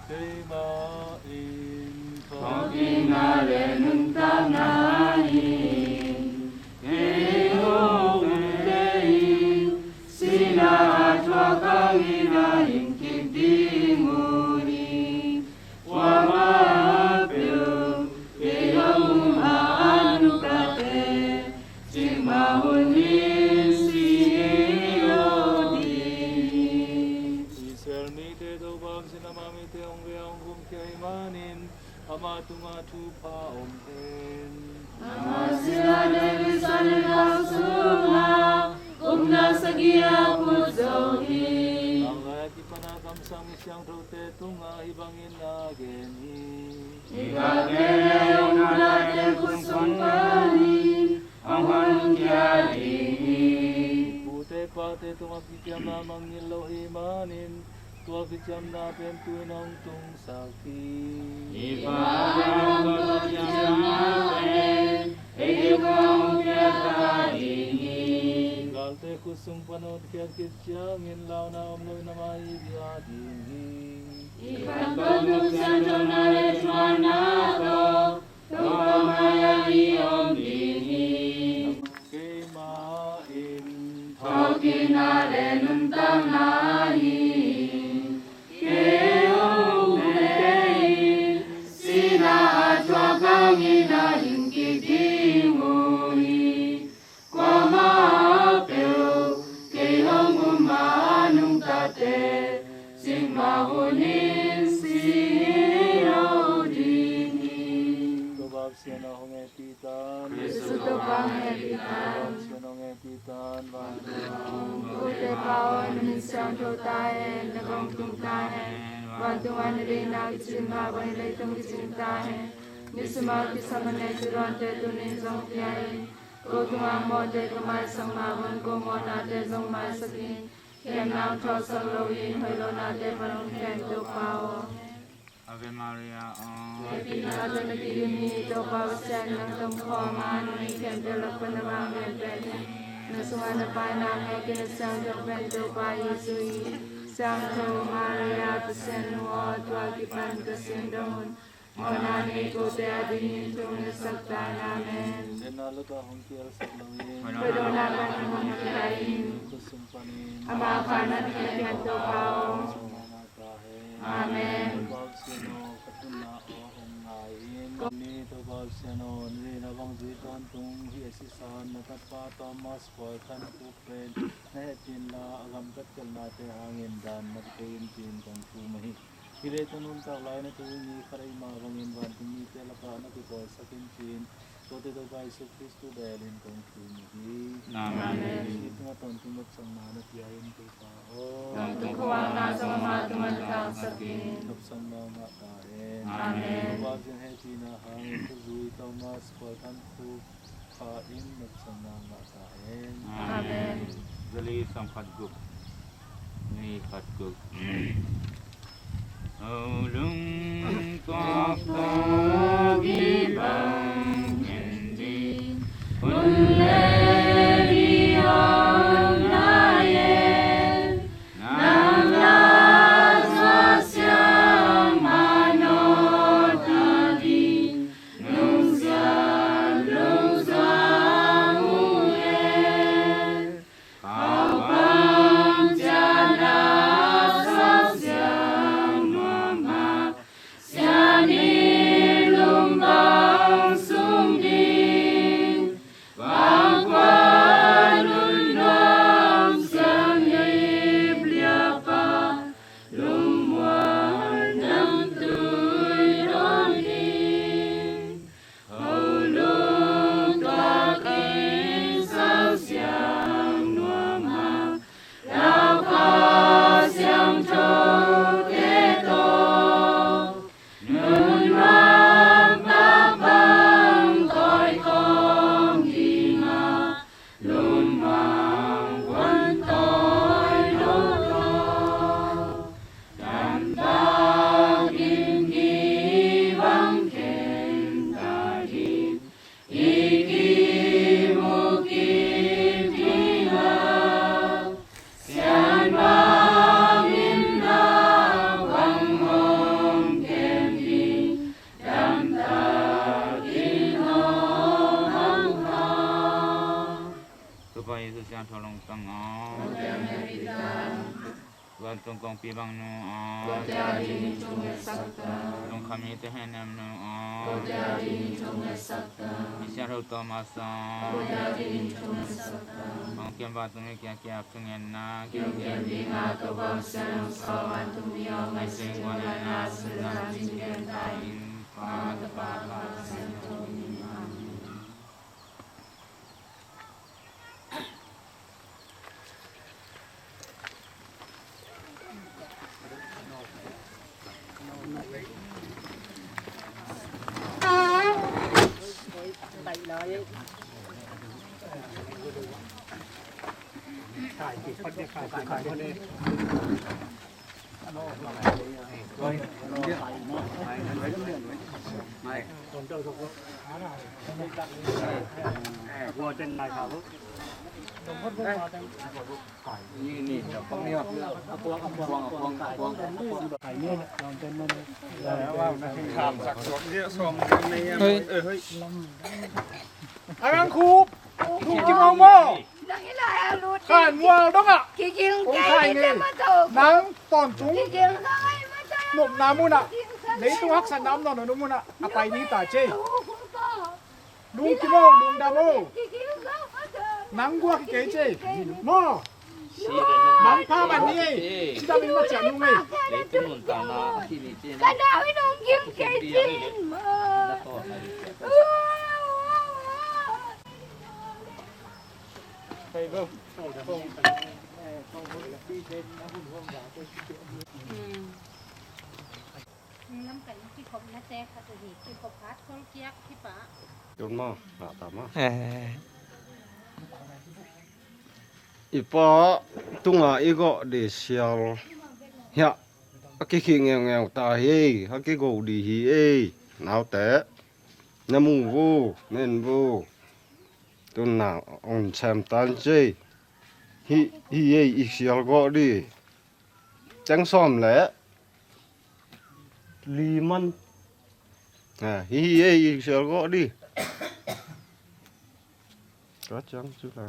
Keimah in thawhkikna le nuntakna hi. Kei hong um kei in, sihna a thuak hangin a hing kik ding uh hi. Kuamah peuh kei hong um a, a nungtate, cikmah hunin si hi lo ding hi. Israel mite Topa sin ama mite hong ve a hong gumkhia ahih manin, ama tungah thupha om hen. Ama sila David sanlak sungah upna sagih a phut zo hi. Tanglai a kipan a kamsang mi siangthote tungah hih bangin a gen hi. I galkap le i upnate khut sung panin hong honkhia ding hi. Pute pate tungah kiciamna mangngilh lo ahih manin, tua kiciamna pen tu-in hong tungsak hi. I Pa, tua kiciamna pen ei tungah hong piak ta ding hi. Galte khut sung pan hotkhiat khit ciangin launa om loin ama it a ding hi. I khantoh Topa siangthouna le thumanna tawh Topa mai-ah i om ding hi. Keimah in thawhkikna le nuntakna hi. Kei hong um kei in, sihna a thuak hangin a hing kik ding uh hi. Kuamah peuh kei hong um a, a nungtate, cikmah hunin si hi lo ding hi. Topa Pasian aw, hong hehpih tan. Jesu Topa hong hehpih tan. Topa Pasian hong hehpih tan. Vantung a om, pute Pa aw, na min siangtho ta hen, na gawng tung ta hen. Vantung a na deihna kicin mah bangin leitung kicin ta hen. Nisim a kisam manneu thudonte tuni-in zong pia in. Ko tungah mawhte ka maisak mah bangin ko mawhnate zong maisak in. Khemna hong thawhsak loin hoih lohnate pan hong khem Topa aw. Ave Maria aw. Hehpihna tawh na kidim hi, Topa Pasian nang tom khawm a, nungmi khempeuh lak pan na vanglian pen hen. Na sungah na Pa in a ngei Kiniamkhiat Siangtho pen Topa Jesu hi. Siangtho Maria Pasian nu aw, tua kipan ka sin dong un. Mawhna nei kote adingin thu hong ngetsak ta in. Amen. Siatna lakah hong kielsak loin, hoih lohnate pan hong khia in. Khut sung panin ama kha na khia khem Topa aw. Amen. Topa Pasian aw, ka thunna aw hong ngai in. Ni Topa Pasian aw, nidang bang zui tawntung hih a sisan na tapa Thomas Khual Than Khup pen na hehpihna a gamtat khialhnate hangin dan na pia in ci-in kong thum ahi. Hih leitung nuntak lai-in a tu mi khat ahih mah bangin vantung mite lakah na kipawlsak in ci-in, kote Topa Jesu Khristu bel in kong thum hi. Amen. Hih tungah tawntung nopsakna na pia in Topa aw. Tawntung khuavakna zong ama tungah na tangsak in. Nopsakna ngah ta hen. Amen. Topa Pasian hehpihna hangin thuzui Thomas Khual Than Khup kha in nopsakna ngah ta hen. Amen. Zali sawm khat guk, ni khat guk. Ho lungtuak tawh kibang en ding, hun le ni om lai-in, nang la zuak siang mah nawngkai ding, lungsiat lungzuang uh leh, khaukam ciat na suak siang mah mah. Tung kongpi bang nu aw. Kote adingin thungetsak ta. Lungkham mite hehnem nu aw. Kote adingin thungetsak ta. Misiangtho Thomas aw. Kote adingin thungetsak ta. Hong kiam vantung mi kiang kiap thungetna. Kiam kiam ding a, Topa Pasian hong sawl vantung mi aw, ngaihsun guan a na, sun zan cing ken ta in. Pa, Tapa, Tapa Pasian tawh in. Amen. A rang khup, khup ci mau maw. Khan mual dongah kong khai ngei. Nang tawntung nopna munah, leitung haksatna om nawn lo munah a pai ding ta ci ei. Lungkim o, lungdam o. Nang guak hi kei ci ei. Maw. Nang pha man ni ei. Cidam in na ciah nung ei. Ka nau in hong gim kei ci ei. Tun maw, ngah ta maw. Eh. I pa tunga i gawh ding sial hiah a kikhih ngeungeu ta hi ei, a kigo ding hi ei. Naute, na mu vo, na en vo. Tun na on sem tan ci ei. Hi, hi ei, i sial gawh ding. Ceng sawm le li man. Ah, hi, hi ei, i sial gawh ding. Ka cang cu la.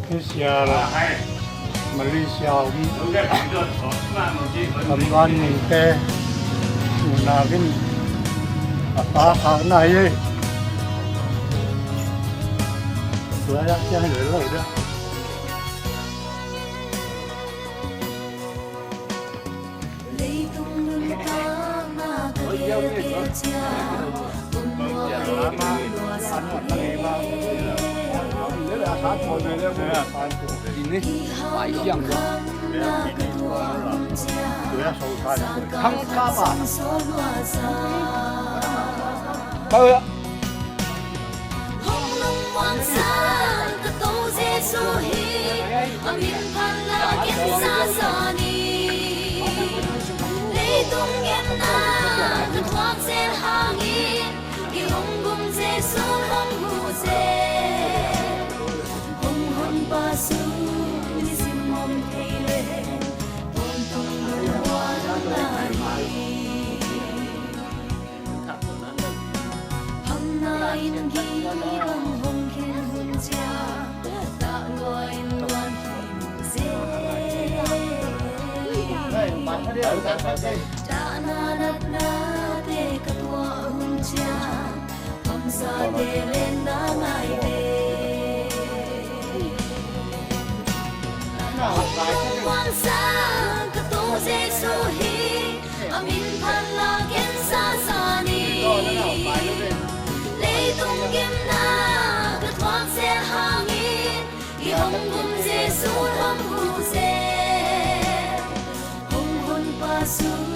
Hih sial Malaysia om, Lamluan Nungte, nunau in a pa khakna hi. Tua dah ciang hi lo dah. Leitung nuntakna ka gelgel ciang, kum lua ei kum lua sa ei. Kum lua ei kum lua sa ei. Hong lungmuansa ka Topa Jesu hi, a min phat la gensa sa ni. Leitung ngenna ka thuak zel hangin, kei hong gum Jesu hong hu zel. Hong Honpa sung nisim om thei leh, tawntung lungmuanna hi. Hamna in gim hong khen hun ciang, tah lua in luan hi zel. Tahna natnate ka tuah hun ciang, hamsate lenna ngai ve. Hong muansa ka Topa Jesu hi, a min phat la gensa sa ni. Leitung gimna ka thuak zel hangin, i hong gum Jesu hong hu zel. Hong Honpa sung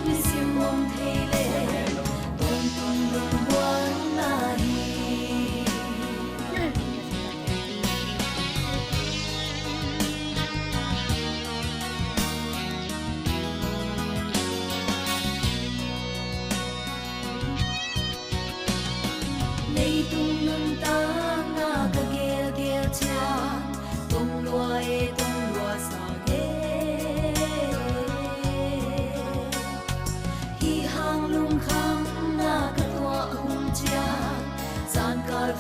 nisim om thei leh, tawntung lungmuanna hi. Leitung nuntakna ka gelgel ciang, kum lua ei kum lua sa ei. Hih hang lungkham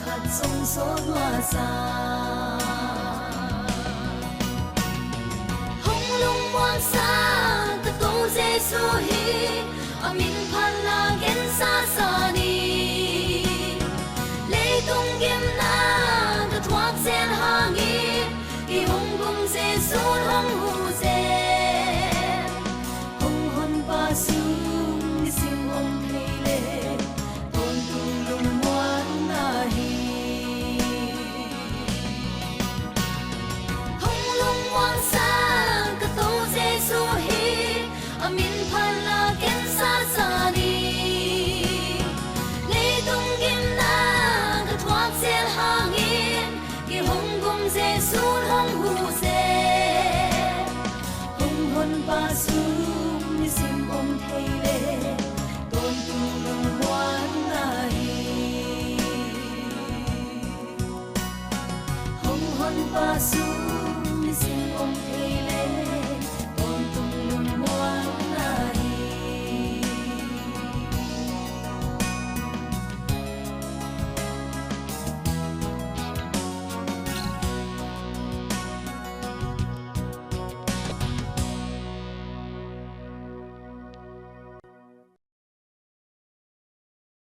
khat zong sawt luahsa. Hong lungmuangsa ka Topa Jesuh hi, a min phat la gensa sa ni.